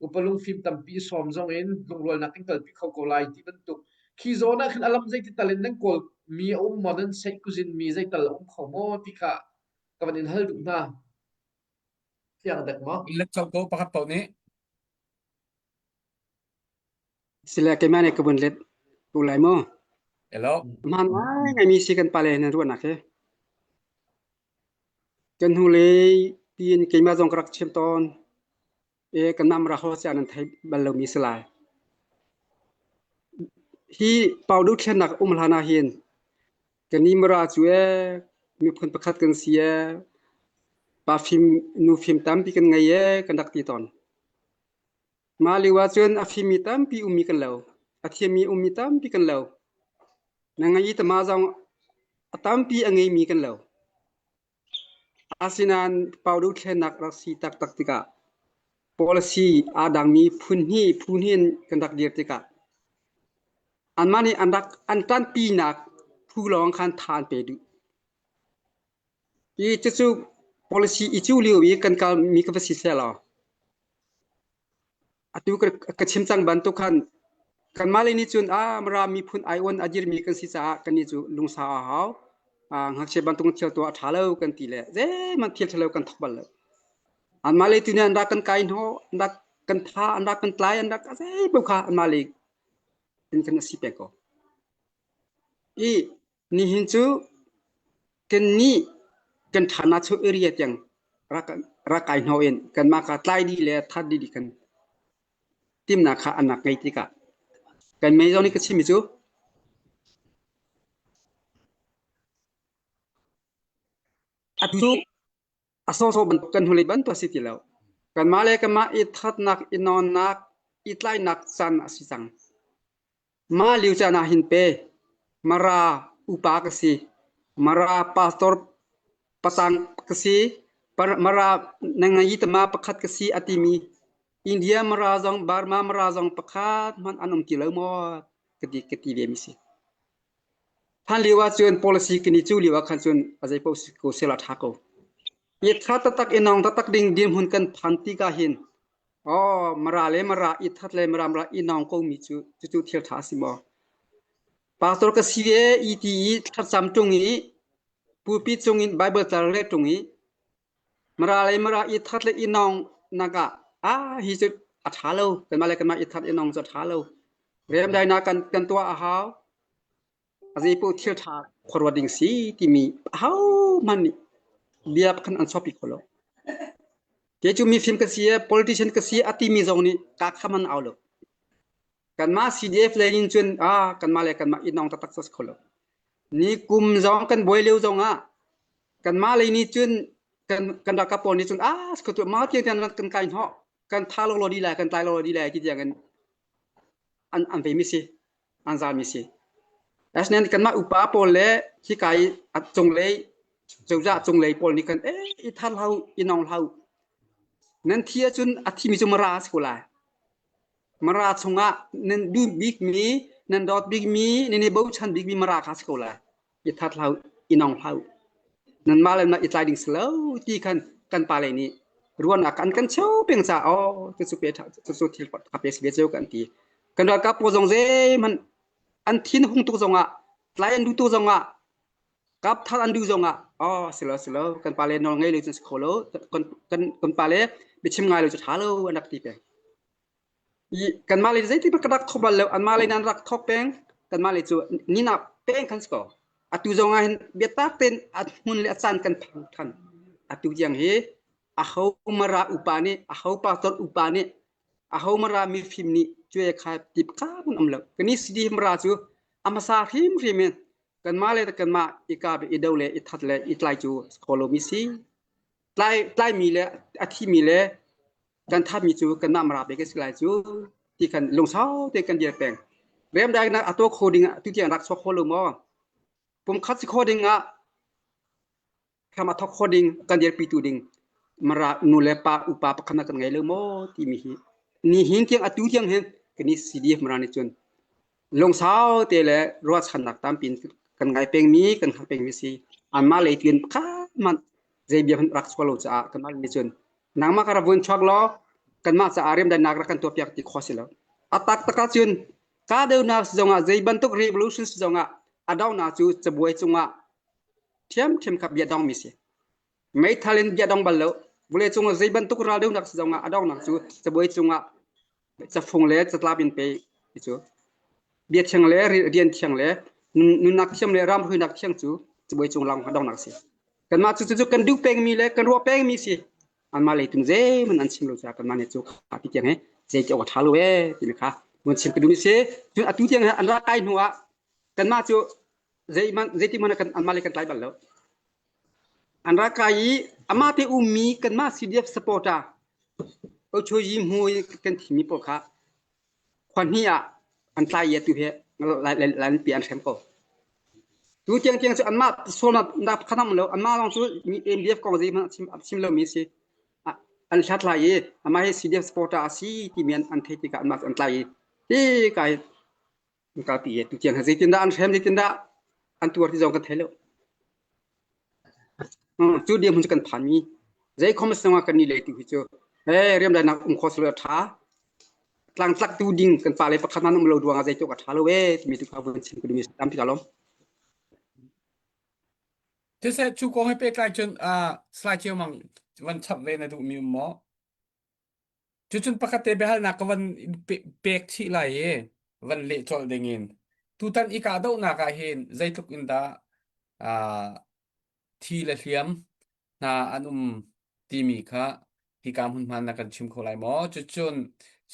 upa lungfim tampi sawm zong in lungrualnak kan kalpi kho ko lai ti bantuk khi zawn ah khin alam zeiti tal in nan kawl mi a um maw nan seih kuzin mi zeital a um kho maw ti kha ka van in hal duh hna fiang dek maw Let cho ko pakhat paoh nih. Sile keimah nih ka vun let ko lai mu. Hello. Hmaan ngaingai mi si kan pale nan ruahnak hi. Kan hnulei piin keimah zong ka rak chim tawn. E kan nam ra ho sia nan thei bal lomi si lai. Hi pau dothlennak um hlan ah hin kan ni mara cu e miphun pakhat kan si e pa fim nu fim tampi kan ngei e kan rak ti tawn. Mah lio ahcun a fimmi tampi ummi kan lo. A thiammi ummi tampi kan lo. Na ngei i tama zong a tampi a ngeimi kan lo. Asinain pau dothlennak rak si taktak tikah policy aa dangmi phun hnih phu hnih in kan rak dir tikah anmah nih an rak an ṭanpinak phu lawng khan tha an pe duh. Hi cucu policy i cuh lio i kan kalmi ka va si sehlaw Atu ka chim cang bantuk khan kanmah lei nih cun ah Mara miphun aiawn a dirmi kan si caah kannih cu lungsau a hau. Ngakchia bantuk thil tuah a ṭha lo kan ti le zeihmanh thil ṭhalo kan thawk bal lo. Anmah lei tu nih an rak kan kai hnawh, an rak kan tha, an rak kan tlai, an rak zei paoh kha anmah lei in khan a si peng ko. I nihin cu kannih kan ṭhanak chung area tiang rak rak kai hnawh in kanmah kha tlai dih le that dih kan timnak kha an rak ngei tikah kan mei zong nih ka chimmi cu atu a sawsawh bantuk kan hnulei bantuk a si ti lo. Kanmah le kanmah i thatnak, i nawnnak, i tlainak caan a si cang. Mah lio caan ah hin pe Mara upa ka si. Mara pastor patang ka si. Mara nangayi tama pakhat ka si a timi India Mara zong Burma Mara zong pakhat hmanh an um ti lo maw ka ti ka ti ve mi si. Hlan lio ahcun policy kan i cuh lio ah khan cun a zei paoh ko sel a ṭha ko. I ṭha taktak i nawng taktak ding dirhmun kan phan tik ah hin aw mara le mara i that le mara mara i nawng ko mi cu cucu thil ṭha a si maw? Pastor ka si e i ti i thlacam ṭung i pulpit cung in Bible car le ṭung i mara le mara i that le i nawng nak ah ah hi cu a ṭha lo kanmah le kanmah i that i nawng cu a ṭha lo. Remdainak kan kan tuah a hau. A zeipaoh thil ṭha khuaruat ding si timi ahohmanh nih bia khan an chuahpi kho lo. Kei cu mifim ka si e, politician ka si a timi zong nih ka kham an au lo. Kanmah CDF lei in cun ah kanmah le kanmah i nong taktak si kho lo. Ni kum zong kan buai lio zong ah kanmah lei nih cun kan kan ralkap pawl nih cun ah si kho tu ma tiang tiang kan kai hnawh kan tha lo lo di lai kan tlai lo lo di lai ti tiang in an an ve mi si an za mi si. Asinain kanmah upa pawl le hika i a cunglei cozah cunglei pawl nih khan eh i thar hlah u, i nong hlah u. Nan thi ahcun a thimi cu mara a si ko lai. Mara chungah nan duh bikmi, nan dawt bikmi, nan i bochan bikmi mara kha a si ko lai. I that hlah u, i nong hlah u. Nanmah le nanmah i tlai ding si lo ti khan kan pale nih ruahnak an kan cheu peng caah aw cucu pe cucu thil kha pe si ve ceu kan ti. Kan ralkap pawl zong zeihmanh an thin hung tuk zongah tlai an duh tuk zongah kap thar an duh zongah aw si lo si lo kan pale nawl ngei lo cun si kho lo kan kan kan pale Biachim ngai lo cu ṭha lo an rak ti peng. I kanmah lei zeitik hmanh kan rak thawk bal lo. Anmah lei nan rak thawk peng. Kanmah lei cu nina peng kan si ko. Atu zong ah hin biatak tein a hmun le a caan kan phang ṭhan. Atu tiang hi aho mara upa nih aho pastor upa nih aho mara mifim nih cuai kha tip kha an um lo. Kani CD mara cu a hmasa hrimhrim in kanmah le kanmah i kap i do le i that le i tlai cu kho lomi si. Tlai tlaimi le a thimi le kan thatmi cu kanmah mara pe kan si lai cu ti khan lungsau te kan dir peng. Remdaiknak a tuah kho ding ah tutiang rak chuak kho lo maw? Pumkhat si kho ding ah hram a thawk kho ding kan dirpitu ding mara nu le pa upa pakhat kan ngei lo maw timi hi ni hin tiang atu tiang hin kan i CDF mara nih cun lungsau te le ruahchannak tampi in kan ngai pengmi kan hngak pengmi si anmah lei tuin pakhat hmanh zei bia hmanh rak chuah lo caah kanmah nih cun nangmah ka rak vun chuak law kanmah caah remdaihnak rak kan tuahpiak ti khawh si lo a taktak ah cun kahdohnak zongah zei bantuk revolution zongah a donghnak cu cabuai cungah ṭhiamṭhiam kha bia dongmi si. Meithal in bia dong bal lo. Vawlei cungah zei bantuk raldohnak si zongah a donghnak cu cabuai cungah cafung le catlap in pe ti cu. Bia thiang le rian thiang le nunnak thiam le ram hruainak thiang cu cabuai cung lawng a donghnak si. Kanmah cu cu kan duh pengmi le kan ruah pengmi si. Anmah lei tung zeihmanh an chim lo caah kanmah nih cu kha ti tiang hi zei ti awk a ṭha lo ee timi kha mun chim ka duhmi si. Cun atu tiang hi an ra kai hnu ah kanmah cu zeihmanh zeitik hmanh ah kan anmah le kan tlai bal lo. An ra kai i amah te ummi kanmah CDF supporter Ochoyi hmu i kan thimmi pawl kha khua hnih ah an tlai i atu hi Lailenpi an hrem ko. Tu tiang tiang cu anmah sualnak nak pakhat um lo anmah lawng cu MDF kong zeihmanh a chim, a chim lomi a si. An hlat lai i amah hi CDF supporter a si timi an, an theih tikah anmah cu an tlai i hi kai an kalpi i tu tiang zeitindah an hrem zeitindah an tuar ti zong kan thei lo. Cu dirhmun cu kan phanmi zei khom a kan ni le tu hi cu he riamdainak um kho silo a ṭha tlangtlak tu ding kan pa le pakhat nan um lo ruangah zei tluk a ṭha lo e timi tu kha vun chim ka duhmi tampi ka lawm. Siseh cu kong he pehtlai cun uh, slide cio mang van chap ve na duhmi um maw? Cucun pakhat te biahalnak ka van pek chih lai i van leh colh dingin. Tutan i kahdohnak ah hin zeitluk in dah uh, thi le hliam hna an um timi kha hika hmunhma na kan chim kho lai maw? Cucun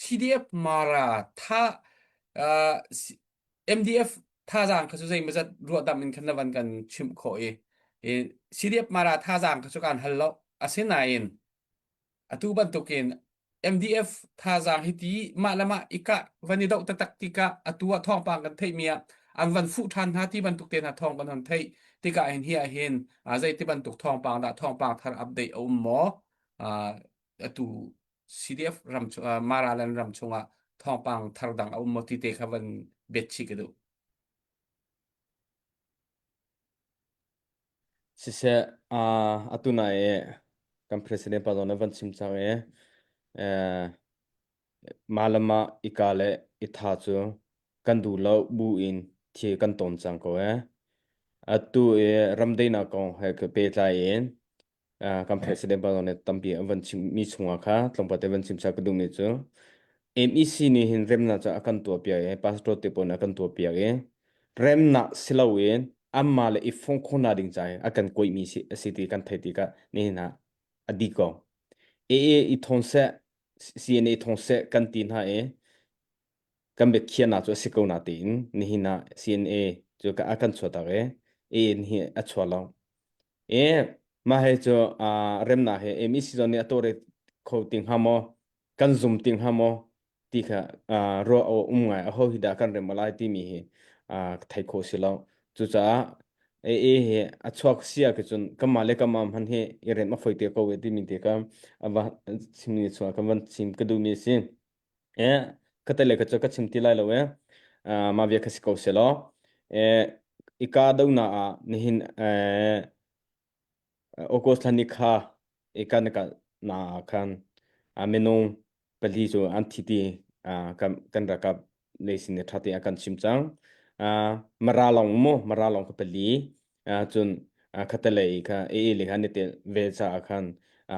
CDF Mara tha uh, MDF thazaang kha cu zeimawzat ruahdamh in khan na van kan chimh khawh i, i CDF Mara thazaang kha cu kan hal lo. Asinain Atu bantukin MDF thazaang hi ti mah le mah i kah van i doh taktak tikah atu ah thawngpang kan theihmi ah an van fuh ṭhan hna ti bantuk te hna thawng kan hon theih tikah hin hi ah hin zei ti bantuk thawngpang dah thawngpang thar update a um maw? Atu CDF ram Maraland ram chungah thawngpang thar dang a um maw ti te kha van bet chih ka duh. Siseh, uh, atu nai i kan president pa zong nih van chim cang i eh, mah le mah i ka le i tha cu kan duh lo bu in thil kan tawn cang ko eh. Atu i ramdaihnak kong he pehtlai in kan president pa zong nih tampi an van chimmi chungah kha tlawmpal te van chim sa ka duhmi cu MEC nih hin remnak cu a kan tuahpiak i pastor te pawl nih a kan tuahpiak i remnak si loin anmah le i fong khawhnak ding ca i a kan koihmi si a si ti kan theih tikah nihin ah a dih ko. AA i thong seh CNA thong seh kan ti hna i kan biakhiahnak cu a si ko na tiin nihin ah CNA cu a kan chuahtak i AN hi a chuah lo. E mah he cu remnak he MEC zong nih a tawre kho ti hnga maw kan zum ti hnga maw ti kha ruah a um ngai aho hi dah kan rem lai timi hi thei khawh si lo. Cucaah AA hi a chuak sia ke cun kanmah le kanmah hman hi i rem a foi te ko e timi te ka a va chimmi chungah kan van chim ka duhmi a si. Eh, ka tele ka cu ka chim ti lai lo eh. Uh, mah bia kha si ko seh law. Eh, i ka do na ah nihin eh, August thla ni kha i ka na ka na ah khan ah minung pali cu an thi ti ah kan kan rakap lei sin nih ṭha tein a kan chim cang. Ah, Mara lawng mu, Mara lawng ka pali. Ah, cun ah, khatalei kha AA le kha an i tel ve caah khan.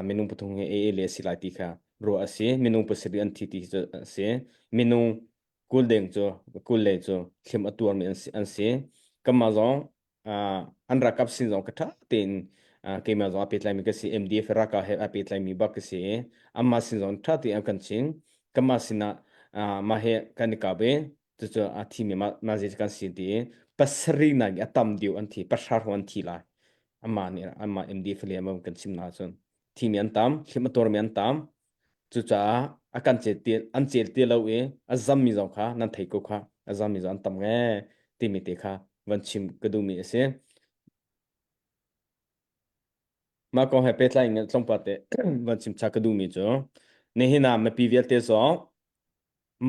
Minung pathum hi AA le a si lai ti kha ruah a si. Minung pasarih an thi ti cu a si. Minung 20 deng cu 20 le cu hliam a tuarmi an si. An si. Kanmah zong an ralkap sin zong ka ṭha tein keimah zong a pehtlaimi ka si. MDF ralkap he a pehtlaimi bak ka si i anmah sin zong ṭha tein an kan chim. Kanmah sinah mah he kan i kap i cucu a thimi mah zei kan si ti i pasarih nak i a tam deuh an thi pahra hrawng an thi lai. Amah nih amah MDF le amah kan chim na ahcun thimi an tam, hliam a tuarmi an tam. Cucaah a kan cel ti an cel ti lo i a zammi zong kha nan thei ko kha a zammi zong an tam nge timi te kha van chim ka duhmi a si. Mah kong he pehtlai in tlawmpal te van chim cha ka duhmi cu nihin ah mipi vialte zong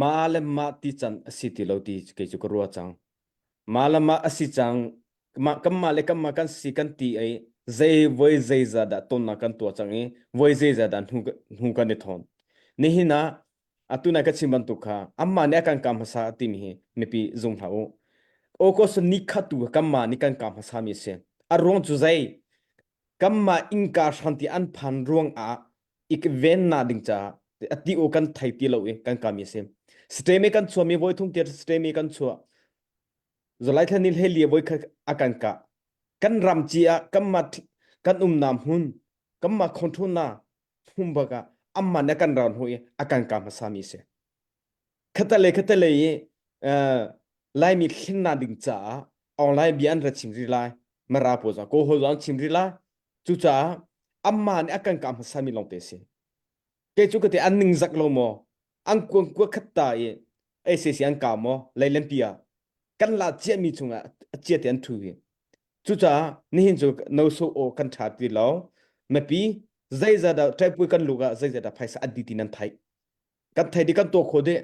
mah le mah ti can a si ti lo ti kei cu ka ruah cang. Mah le mah a si cang mah kanmah le kanmah kan si kan ti i zei voi zeizah dah tonnak kan tuah cang i voi zeizah dah hnu hnu kan i thawn. Nihin ah atu nai ka chim bantuk kha amah nih a kan kah hmasa timi hi mipi zum hlah u. August ni khat tu kanmah nih kan kah hmasa mi a si. A ruang cu zei? Kanmah innka hran ti an phan ruang ah i vennak ding caah a ti u kan thei ti lo i kan kah mi a si. Steme kan chuah mi voi thum tiah steme kan chuah. Zalai thla ni hlei voi khat a kan kah. Kan ram ci ah kanmah kan umnak hmun kanmah control na hmun bak ah amah nih a kan ral hnu i a kan kah hmasa mi a si. Khatalei khatalei i Laimi thlennak ding caah online bia an ra chim rih lai. Mara pawl zong Kawl zong an chim rih lai. Cucaah amah nih a kan kah hmasa mi lawngte a si. Kei cu ka ti an ningzak lo maw? An kuang kua khat ta i ACC an kau maw? Leilenpi ah kan la ciami chungah a cia te an thu hi. Cucaah nihin cu no so aw kan ṭha ti lo. Mipi zeizah dah ṭaipui kan luk ah zeizah dah phaisa an di ti nan theih. Kan thei di kan tuah khawh dih.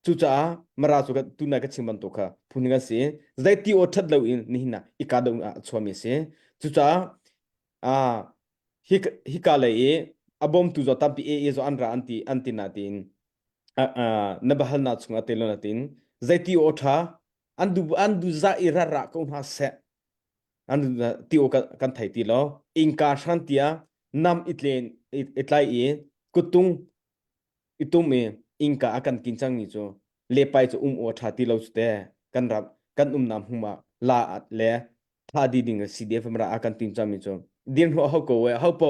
Cucaah Mara cu tunai ka chim bantuk kha phun kan si. Zeiti aw ṭhat lo in nihin ah i kahdoh ah a chuahmi a si. Cucaah ah hi hika lei i a bawmtu zaw tampi AA zaw an ra an ti an ti na tiin na bahalnak chungah te lo na tiin zeiti aw ṭha an du an du za i ra ra ko hna seh an ti aw kan thei ti lo ingka hran tia nam i tlen i tlai i kutung i tum i ingka a kan kin cangmi cu lepai cu um aw ṭha ti lo cu te kan ram kan umnak hmun ah la le tha di ding CDF ra a kan tim cangmi cu dir hnu ho ko we ho po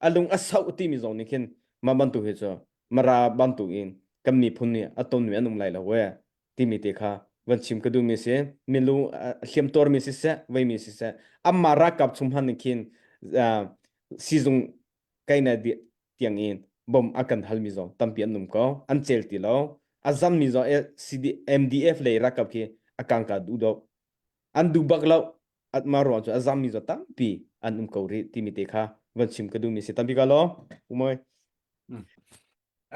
a lung a sau timi zong nih khin mah bantuk hi cu mara bantuk in kan miphun nih a tonmi an um lai lo we timi te kha van chim ka duhmi si milu hliam tuarmi siseh veimi siseh amma ralkap chung hman nih khin sizung kaina tiang in bom a kan halmi zong tampi an um ko an cel ti lo a zammi zong CD MDF lei ralkap khi a kangka duh do an duh bak lo atma ruang cu a zammi zong tampi an um ko rih timi te kha van chim ka duhmi si tampi ka lo umoi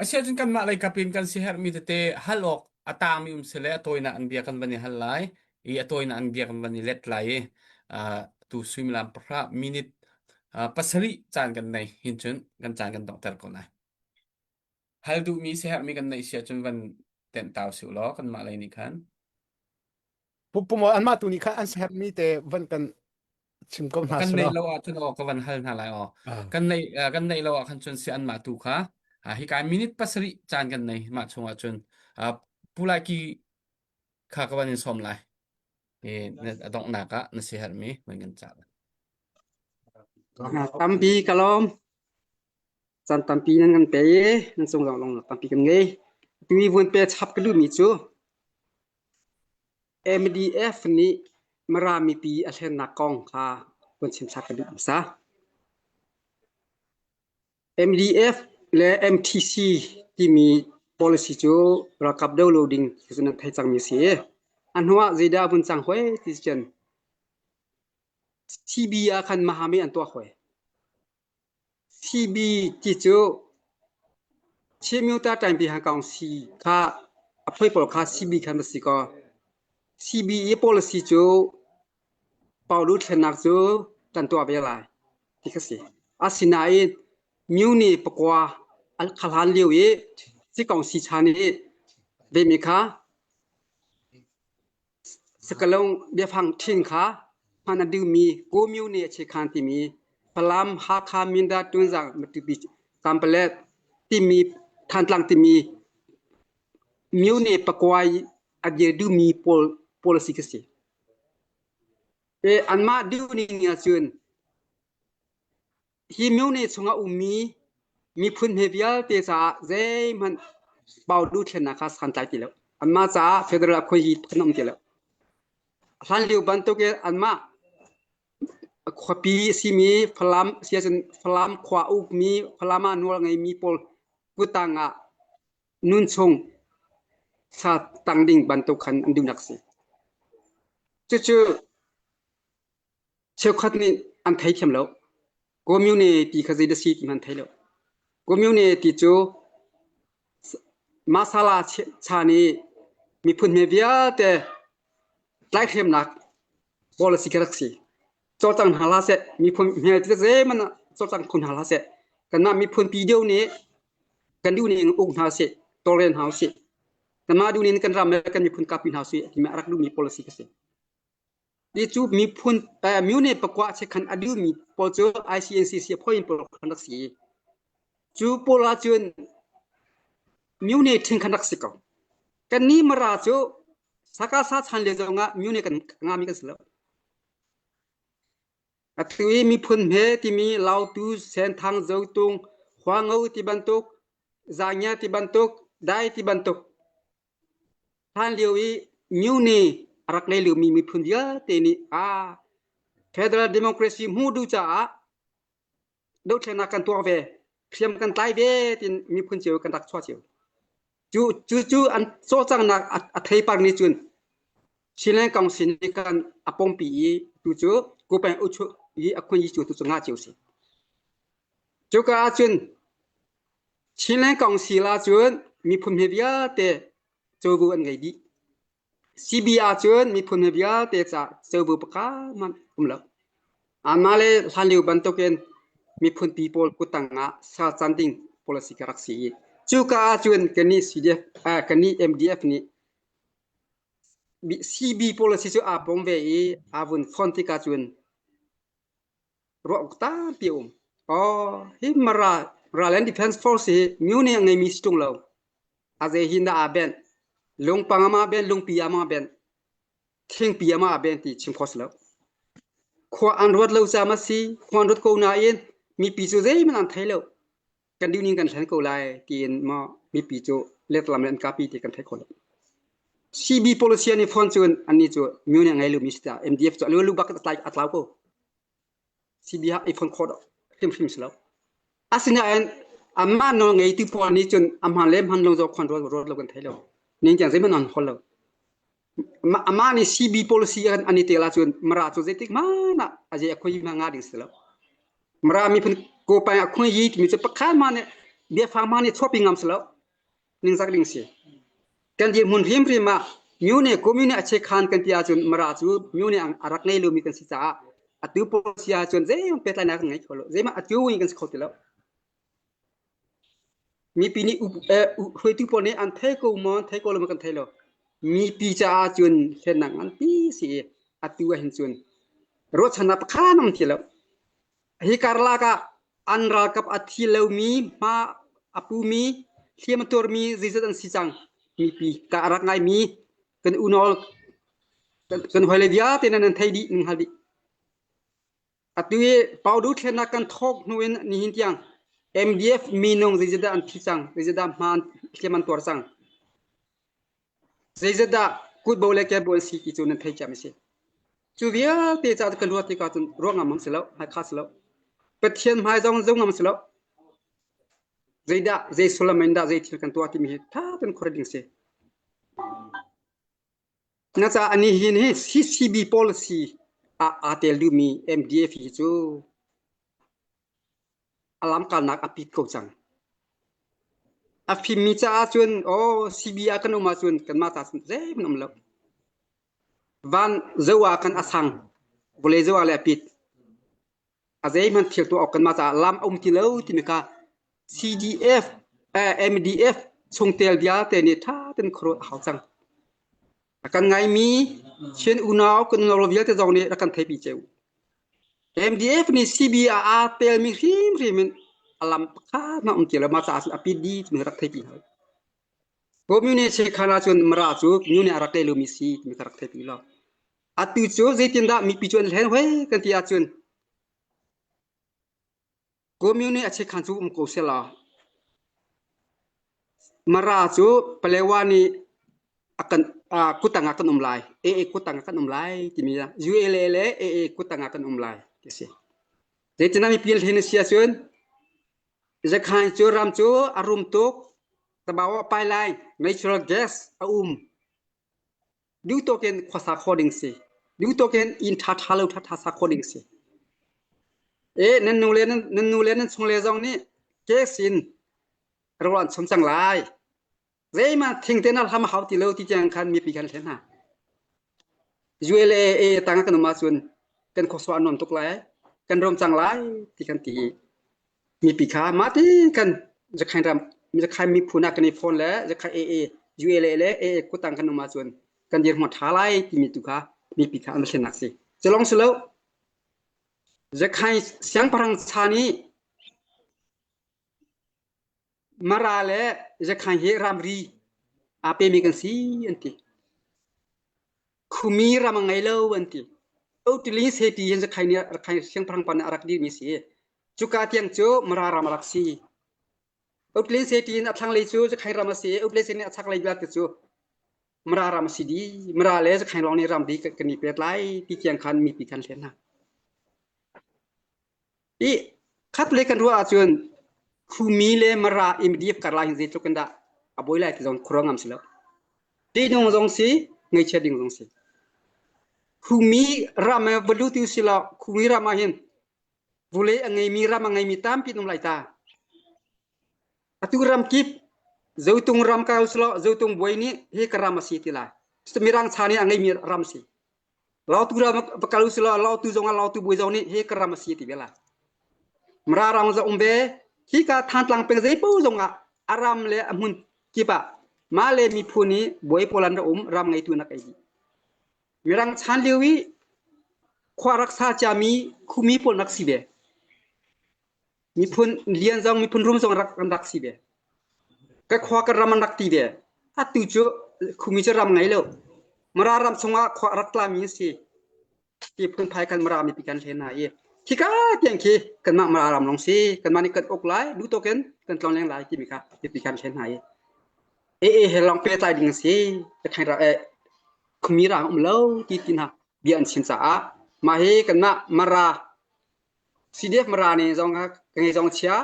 Asiahcun kanmah lei kap in kan siherhmi tete hal awk a tangmi um sile a tawinak an bia kan van i hal lai i a tawinak an bia kan van i let lai i uh, tu suimilam pahra minute uh, pasarih caan kan nei hin cun kan caan kan donghter ko lai. Hal duhmi siherhmi kan neih si ahcun van tenh tau si law kanmah lei nih khan. Pumaw anmah tu nih khan an siherhmi te van kan chim ko hna Kan selaw. neih lo ahcun aw ka van hal hna lai aw. Kan neih uh, kan neih lo ah khan cun si anmah tu kha uh, hika minute pasarih caan kan nei mah chung ah cun uh, Pu Lai Ki kha ka van in sawm lai. E, na a donghnak ah na siherhmi van kan cah. Tampi ka lawm. Caan tampi nan kan pe i nan cung zong lawng tampi kan ngei. Tu i vun pe chap ka duhmi cu MDF nih Mara mipi a hlennak kong kha vun chim hlah ka duh hmasa. MDF le MTC timi policy cu ralkap do lo ding ti cu nan theih cangmi a si. A hnuah zeidah a vun cang hoi ti cun CB ah khan Mahami an tuah hoi. CB ti cu Chin Myota Ṭaingpi Hangkaung-si kha a phoi pawl kha CB khan va si kaw CB i policy cu Paulo thlennak cu kan tuah ve lai ti kha si. Asinain Myu nih pakua a hlan lio i Cikawngsi chan i vemi kha Sakalung biafang ṭhin kha hman a duhmi Ko Myu nih a chekhan timi. Falam, Hakha, Mindat, Tunzang, Matupi, Kanpalet timi Thantlang timi myone pakuai a dir duhmi pawl policy ka si. E anmah duhning ahcun Hi myone chungah ummi miphun hme vialte caah zeihmanh paudu thlennak kha santlai ti lo. Anmah caah federal a khuai an um ti lo. Hlanlio bantukin anmah khuapi a simi Falam si ahcun Falam khua a ukmi Falam ah nawl ngeimi pawl kuttang ah nunchung sa tang ding bantuk khan an duhnak a si. Cucu Cheukhat nih an theithiam lo. Community kha zei dah si ti hmanh an thei lo. Community cu masala chan i miphun hme vialte tlaihhremnak policy kha rak si. Cawlcang hna hlah seh, miphun hme ti zeihmanh ah cawlcang kho hna hlah seh. Kanmah miphun pi deuh nih kan duh ning uk hna sih, tawlrel hna usih. Kanmah duh ning kan ram le kan miphun kapi hna usih timi a rak duhmi policy kha si. Ti cu miphun myone pakua chekhan a duhmi pawl cu ICNCC phoin pawl khan rak si. Cu pawl ahcun myone ṭhing khan rak si ko. Kannih Mara cu Sakasa chan le zongah myone kan ngami kan si lo. Atu i miphun hme timi Lautu, Senthang, Zotung, Huango ti bantuk, Zangia ti bantuk, Dai ti bantuk Hlanlio i Myone a rak ngei liomi miphun vialte nih aa federal democracy hmuh duh caah dothlennak kan tuah ve, hriam kan tlai ve tiin miphun cio kan rak chuah cio. Cu cu cu an cawlcanghnak a theipar nih cun Chinland Council nih kan a pawmpi i tu cu Kupeng Uchu i a khun yi cu tu cu nga cio si. Cuka ahcun Chinland Council ahcun miphun hme vialte covo an ngei dih. CB ahcun miphun hme vialte ca covo pakhat hmanh um lo. Anmah le hlanlio bantukin miphun pi pawl kuttang ah sal can ding policy ka rak si i cuka ahcun kannih CDF eh, kannih MDF nih CB policy cu aa pom ve i aa vun fon tikah cun ruah awk tampi a um. Oh, hi Mara Ralland Defense Force hi myu nih a ngeimi si ṭung lo. A zei hin dah aa benh? Lungpang ah ma benh, lungpi ah ma benh, thingpi ah ma benh ti chim khawh si lo. Khua an ruat lo caah ma si, khua an ruat ko nain mipi cu zeihmanh an thei lo. Kan duhning kan hlen ko lai tiin maw mipi cu letlam le an kapi ti kan thei kho lo. CB policy an i phone cun annih cu myu nih a ngei lomi si ta MDF cu a lu bak a tlau ko. CB ah i phone khawh hrimhrim si lo. Asinain amah nawl ngeitu pawl nih cun a hmaan le hmaan lo zoh khon ruat ruat lo kan thei lo. Ning tiang zeihmanh an hol lo. Amah nih CB policy an an i tel ahcun Mara cu zeitik hmanh ah a zei a khoi ma nga ding si lo. Mara miphun ko pai a khoi yi timi cu pakhat ma nih biafang ma nih chuahpi ngam si lo. Ningzak ding si. Kan dirhmun hrimhrim ah Myone commune a chekhan kan ti ahcun Mara cu Myone a rak ngei lomi kan si caah atu policy ahcun zeihmanh pehtlainak kan ngei kho lo. Zeihmanh atu in kan si kho ti lo. Mipi nih hruaitu pawl nih an thei ko maw thei ko lo maw kan thei lo. Mipi caah cun hlennak nganpi si i atu ah hin cun ruahchannak pakhat um ti lo. Hi karlak ah an ralkap a thi lomi, hma a pumi, hliam a tuarmi zeizat an si cang. Mipi ka a rak ngaimi kan unau kan hawile vialte nan nan thei dih, nan hngal dih. Atu i Paudu thlennak kan thawk hnu in nihin tiang MDF minung zeizatdah an thi cang, zeizatdah hma hliam an tuar cang. Zeizatdah kutbo le kebo an si ti cu nan thei ciami si. Cu vialte ca kan ruat tikah cun ruah ngam si lo, hmaikha si lo. Pathian hmai zong zo ngam si lo. Zeidah, zei sullam in dah zei thil kan tuah timi hi tha ten khuaruat ding si. Na ca ani hin hi CCB policy ah aa tel duhmi MDF hi cu a lamkalnak a pit ko cang. A fimmi caah cun aw CB ah kan um ahcun kanmah ca cun zeihmanh um lo. Van zo ah khan a sang, vawlei zo ah le a pit. A zeihmanh thil tuah awk kanmah caah lam a um ti lo timi kha CDF, eh, MDF chungtel vialte nih ṭha tein khuaruah a hau cang. A kan ngaimi Chin unau kan unau vialte zong nih rak kan theipi cio. MDF nih CB ah aa telmi hrimhrim in a lam pakhat hmanh um ti lo. Mah caah cun a pit dih timi rak theipi hna. Communist Chekhan ahcun Mara cu myu nih a rak leh lomi si timi kha rak theipi lo. Atu cu zeitindah mipi cu an hlen hoi kan ti ahcun Communist a chekhan cu um ko selaw Mara cu Palewa nih a kan uh, kutang ah kan um lai AA kutang ah kan um lai timi ULA le AA kutang ah kan um lai ti si. Zeitindah mipi an hlen a si ahcun Zakhain cu ram cu a rum tuk tabawa pai lai natural gas a um duh tawk in khuasa kho ding si duh tawk in inn ṭha ṭha lo ṭha ṭha sa kho ding si e nan nu le nan nan nu le nan chung le zong nih gas in rawl an chum cang lai zeihmanh thing te na hlam a hau ti lo ti tiang khan mipi kan hlen hna ULA tang kan um ahcun kan khuasua a nuam tuk lai kan rom cang lai ti kan ti i mipi kha mah ti kan Zakhain ram Zakhain miphun ah kan i phone le Zakhain AA ULA le AA kutang kan um ahcun kan dirhmun ṭha lai timi tu kha mipi kha an thlennak si. Culong si lo Zakhain siangpahrang chan i Mara le Zakhain hi ramri aa pemi kan si an ti. Khumi ram a ngei lo an ti. Otili seti hin Zakhain nih Rakhain siangpahrang pa nih a rak dirmi si. Cuka tiang cu Mara ram a rak si. Otili seti in a thlanglei cu Zakhain ram a si. Otili seti in a chaklei vialte cu Mara ram a si dih. Mara le Zakhain lawng nih ramri kan i pet lai ti tiang khan mipi kan hlen hna. I khat le kan ruah ahcun Khumi le Mara MDF karlak hin zeitluk in dah a buai lai ti zong khuaruah ngam si lo. Ṭihnung zong si, ngaihchia ding zong si. Khumi ram ah va lut u silaw Khumi ram ah hin vulei a ngeimi ram a ngeimi tampi an um lai ta. Atu ram kip Zotung ram ka usilaw Zotung buai nih hi ka ram a si ti lai. Mirang chan i a ngeimi ram si. Lautu ram va kal usilaw Lautu zong ah Lautu bawi zong nih hi ka ram a si ti ve lai. Mara ram zong um ve. Hika Thantlang peng zeipaoh zong ah a ram le a hmun kip ah mah le miphun i bawi pawl an rak um ram ngeitu nak ei dih. Mirang chan lio i khua rak sa ciami khumi pawl nak si ve. Miphun lian zong miphun rum zong rak an rak si ve. Ka khua ka ram an rak ti ve. Atu cu khumi cu ram ngei lo. Mara ram chungah khua rak tlami an si. Ti phunphai kan Mara mipi kan hlen hna i khika tiang khi kanmah Mara ram lawng si kanmah nih kan uk lai duh tawk in kan tlongleng lai timi kha mipi kan hlen hna i AA he lawng pehtlai ding a si. Ka ra eh khumi ra um lo ti ti hna bia an chim caah mah hi kanmah Mara CDF Mara nih zong ka ngei zong chia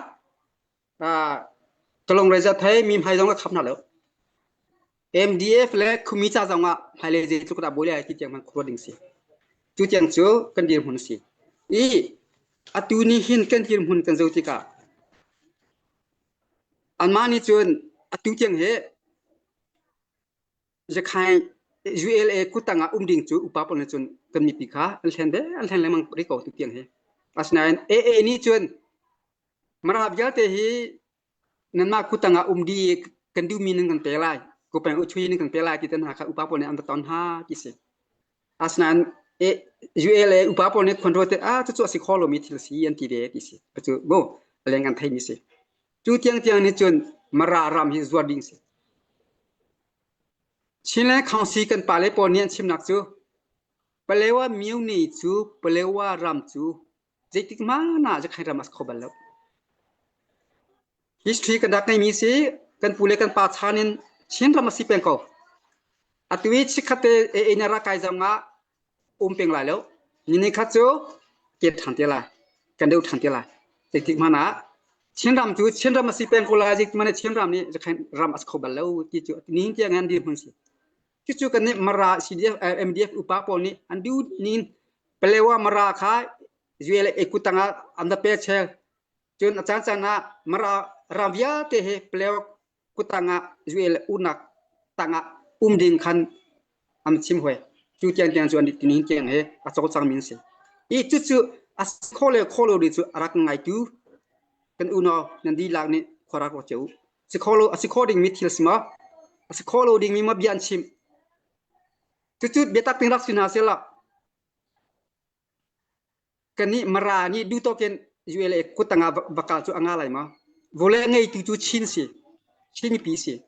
ka lungre za thei mi hmai zong ka khap hna lo. MDF le Khumi ca zong ah hmailei zeitluk dah buai lai ti tiang hmanh khuaruat ding si. Cu tiang cu kan dirhmun a si. I atu ni hin kan dirhmun kan zoh tikah anmah nih cun atu tiang hi Zakhain ULA kuttang ah um ding cu upa pawl nih cun kan mipi kha an hlen ve an hlen lengmang rih ko tu tiang hi. Asinain AA nih cun Mara vialte hi nanmah kuttang ah um dih kan duhmi nan kan pe lai kupeng uchui nan kan pe lai ti te hna kha upa pawl nih an va ton hna ti si. Asinain ULA upa pawl nih khuan ruat ah cucu a si kho lomi thil si an ti ve ti si. Cu bu leng an theimi si. Cu tiangtiang nih cun Mara ram hi zuar ding si. Chinland Council kan pale pawl nih an chimnak cu Palewa Myone cu Palewa ram cu zeitik hmanh ah Zakhain ram a si kho bal lo. History kan rak ngeimi si kan pu le kan pa chan in Chin ram a si peng ko. Atu i chikkhat te AA na rak kai zong ah um peng lai lo. Ni khat cu kir ṭhan te lai. Kan deuh ṭhan te lai. Zeitik hmanh ah Chin ram cu Chin ram a si peng ko lai zeitik hmanh ah Chin ram nih Zakhain ram a si kho bal lo ti cu nihin tiang an dirhmun si. Cucu kan nih Mara CDF MDF upa pawl nih an duh ning Palewa Mara kha ULA kutang ah an va pe chel. Cun a caancaan ah Mara ram vialte hi Palewa kutang ah ULA unak tangah um ding khan an chim hoi. Cu tiang tiang cu an tinin tiang he a cawlcang mi an si. I cucu a kho le kho lo ding cu a rak ngaitu kan unau nan dihlak nih khua rak ruat cio u. Si kho lo a si kho dingmi thil si maw? A si kho lo dingmi maw bia an chim? Cucu biatak ting rak si hna sehla. Kannih Mara nih duhtawk in ULA kut tangah va kal cu a nga lai maw? Vawlei a ngeitu cu Chin si. Chin mipi si.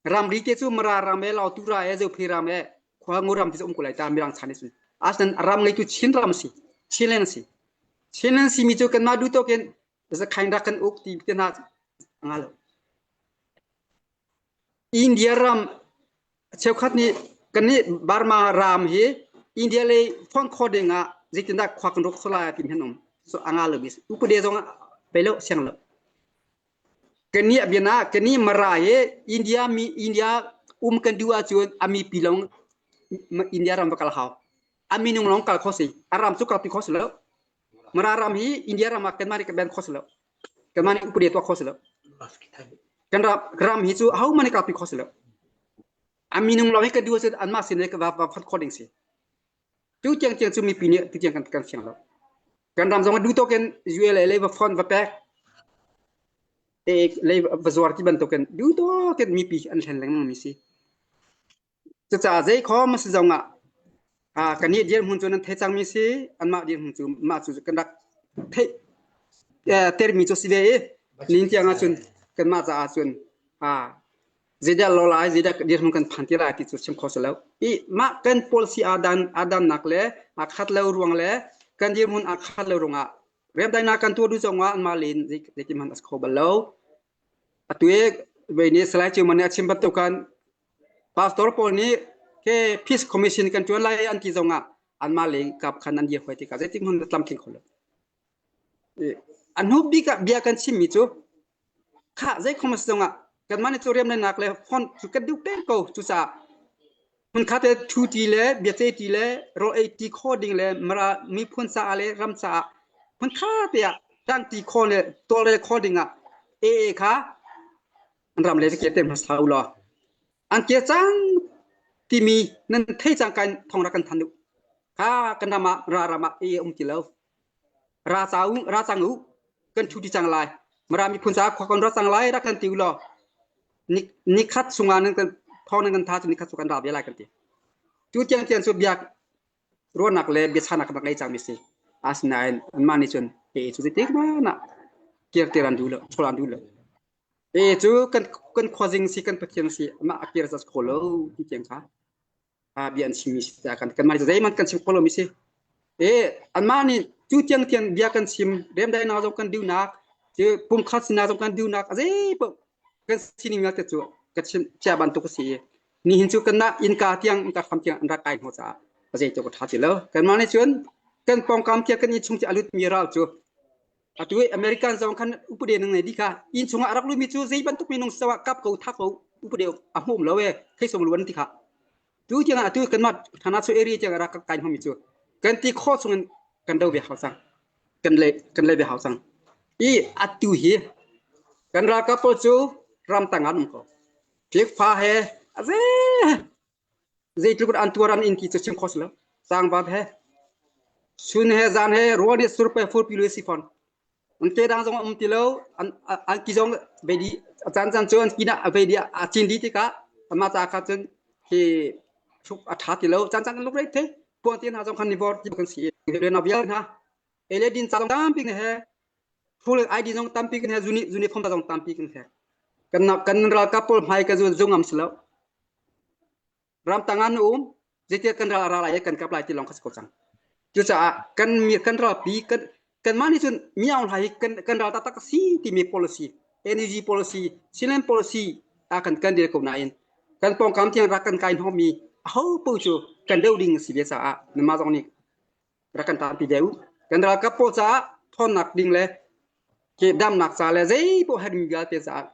Ramri te cu Mara ram e, Lautu ra e, Zophei ram e, Khualngo ram ti cu um ko lai ta Mirang chan cun. Asinain ram ngeitu Chin ram si. Chinland si. Chinland simi cu kanmah duhtawk in zakhain rak kan uk ti te hna a nga lo. India ram cheukhat nih kannih Burma ram hi India lei phone kho ding ah zeitindah khua kan ruk kho lai ti hin um. So a nga lo mi upade zong pe lo siang lo. Kannih biana kannih Mara hi India mi India um kan duh ahcun a mipi lawng India ram va kal hau. A minung lawng kal kho si. A ram cu kal pi kho si lo. Mara ram hi India ram ah kanmah nih kan ban kho si lo. Kanmah nih upade tuah kho si lo. Kan ram ram hi cu ahohmanh nih kalpi kho si lo. A minung lawng hi kan duh ahcun anmah sin i va va phot khawh ding si. Tu tiang tiang cu mipi nih tu tiang kan kan fiang lo. Kan ram zong duh tawk in ULA lei va phone va pek lei va zuar ti bantukin duh tawk in mipi an hlen lengmang mi si. Cucaah zeikhom a si zong ah kannih dirhmun cu nan thei cangmi si, anmah dirhmun cu mah cu kan rak theih termi cu si ve i ning tiang ahcun kanmah caah cun zeidah lo lai, zeidah dirhmun kan phan ti lai ti cu chim kho si lo. I mah kan policy aa dan aa dannak le aa khat lo ruang le kan dirhmun aa khat lo ruangah remdaihnak kan tuah duh zongah anmah len zeitin hmanh a si kho bal lo. Atu i vei nih Salai Ciuman nih a chim bantuk khan Pastor pawl nih ke Peace Commission kan ṭuan lai an ti zongah anmah lei kap khan an dir hoi tikah zeitik hmanh tlamtling kho lo. A hnu bik ah bia kan chimmi cu khah zei khom a si zongah kanmah nih cu riamnak le phone cu kan duh peng ko cucaah hmunkhat te ṭhu-ṭi le biaceihṭi le rawl ei-ṭi khawh ding le Mara miphun caah le ram caah hmunkhat te ah ṭangṭi khawh le tawlrel khawh ding ah AA kha an ram le ke te hmasa u law an ke cang timi nan thei cang kan thong rak kan than u kha kan ram ah ra ram ah AA um ti lo ra ca u ra cang u kan ṭhu ti cang lai Mara miphun caah khua kan ra cang lai rak kan ti u law ni nikhat chungah nan kan thawng nan kan tha cu nikhat cu kan ra ve lai kan ti tu tiang tiang cu biak ruahnak le biachanak kan rak ngei cangmi si asinain anmah nih cun e cu zeitik hmanh ah kirter an duh lo chawl an duh lo e cu kan kan khuazing si kan pathian si amah a kir zat kho lo ti tiang kha bia an chimmi si tiah kan kanmah nih zeihmanh kan chim kho lomi si. E anmah nih cu tiang tiang bia kan chim remdaihnak zong kan duhnak cu pumkhat sinak zong kan duhnak a zei paoh kan sining vialte cu ka chim cia bantuk a si i nihin cu kanmah innka tiang innka hram tiang an rak kai hnawh caah a zei tluk a ṭha ti lo. Kanmah nih cun kan pawngkam tiang kan innchung tiang a lutmi ral cu atu i American zong khan upade nan ngei dih kha inn chungah a rak lutmi cu zei bantuk minung si ah kap ko thak ko upade a hmuh lo e thei som lu an ti kha tu tiang atu kanmah thana chu area tiang rak kai hmami cu kan ti kho chungin kan do ve hau cang kan le kan le ve hau cang i atu hi kan ralkap pawl cu ram tang an um ko fa he aze Zeitluk an tuar an in ti cu chim kho si lo. Sangvat he chun he zan he ruah nih surpe furpi lu si fawn. An ke dang zong um ti lo an an ki zong ve di a caan caan cu an ki na ve di a cin di tikah amah ca kha cun hi hruk a tha ti lo caan caan kan luk rei the puang te hna zong khan ni bor ti kan si le na vial hna ele din ca zong tampi he Full ID zong tampi kan he uni uniform zong tampi kan he kan kan ralkap pawl hmai ka zu ngam si lo Ramtang ah na um, zeitiah kan ral a ra lai i kan kap lai ti lawng kha si ko cang. Cucaah kan mi kan ralpi kan kanmah nih cun mi Aung Hlaing hi kan kan ral taktak a si timi policy, NUG policy, Chinland policy ah kan kan dir ko nain kan pawngkam tiang rak kan kai hnawhmi aho paoh cu kan doh ding a si ve caah nanmah zong nih rak kan tanpi ve u. Kan ralkap pawl caah thawnnak ding le ke damnak ca le zei paoh herhmi vialte caah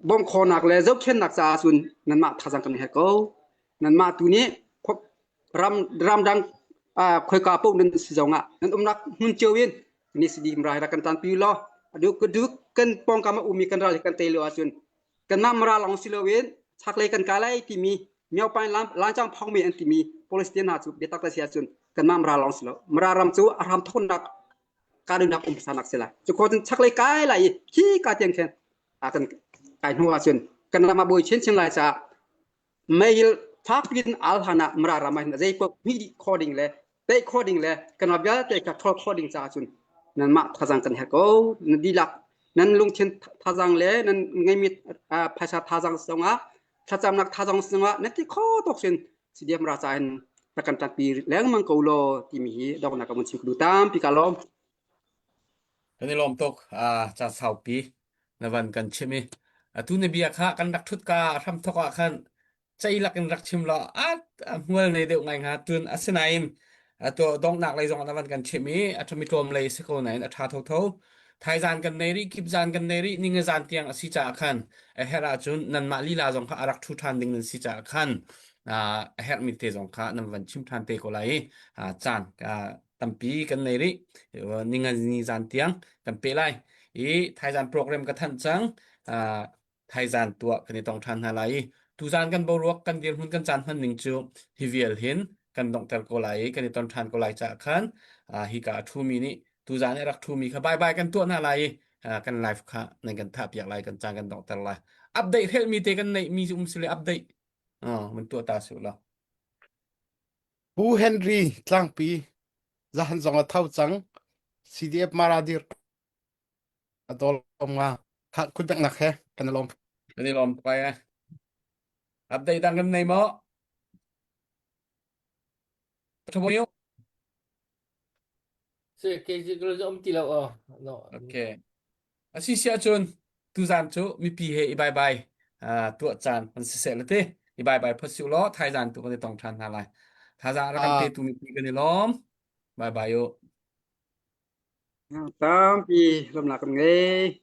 bawmh khawhnak le zohkhenhnak caah cun nanmah thazaang kan herh ko. Nanmah tu nih ram ramdang khoika paoh nan si zong ah nan umnak hmun cio in ni si dim rai rak kan tanpi law adu du kan pawngkam a ummi kan ral hi kan tei lo ahcun kanmah Mara lawng si loin chaklei kan kai lai timi Myopain Lancang phongmi an timi Palestine hna cu biatak si ahcun kanmah Mara lawng si lo. Mara ram cu a hram thawknak kahdohnak um hmasanak si lai. Cu khawh cun chaklei kai lai i khi ka tiang khin a kan kai hnu ahcun kan ram a buai chinchin lai caah mei fak piin al hlan ah Mara ram ah hin zei paoh hmih dih khawh ding le. Tei khawh ding le kan ram vialte kha ṭhawl khawh ding caah cun nanmah thazaang kan herh ko. Nan dihlak nan lungthin thazaang le nan ngeimi phaisa thazaang zongah thlacamnak thazaang zongah nan ti kho tawk sin CDM ra ca in rak kan ṭanpi lengmang ko law timi hi donghnak ka vun chim ka duh tampi ka lawm. Kan i lawm tuk. Ah, ca saupi na van kan chim i atu na bia kha kan rak ṭhut ka hramthok ah khan ceilak in rak chim law a hmual nei deuh ngai hnga tun asinain atu donghnak lei zong na van kan chim i a ṭhami tlawm lei si ko nain a ṭha thotho thaizan kan nei rih kip zan kan nei rih ninga zan tiang a si caah khan a herh ahcun nanmah lila zong kha a rak ṭhu ṭhan ding nan si caah khan a herhmi te zong kha nan van chim ṭhan te ko lai i caan tampi kan nei rih ninga ni zan tiang kan pe lai i thaizan program ka thanh cang thaizan tuah kan i tong ṭhan hna lai i tuzan kan boruak kan dirhmun kan caan hman ning cu hi vial hin kan donghter ko lai i kan i ton ṭhan ko lai caah khan hika a ṭhumi nih tuzan i rak ṭhumi kha bye bye kan tuah hna lai i kan live kha nan kan thah piak lai kan caan kan donghter lai update hrelhmi te kan neih mi um sile update mun tuah ta su law Pu Henry Tlangpi zahan zong a tho cang CDF Maradir A dol nga. Kha khut bek nak he kan i lawm. Kan i lawm tuk ai. Update dang kan nei maw? Thaboyo. Se ke ji ko um ti lo o. No. Okay. Asi sia cun tuzan cu mipi he i bye bye tuah caan kan si seh late i bye bye phot siu law thaizan tu kan i tong than hna lai. Thazaang rak kan pe tu mipi kan i lawm. Bye bye yo. Tampi lawmnak kan ngei.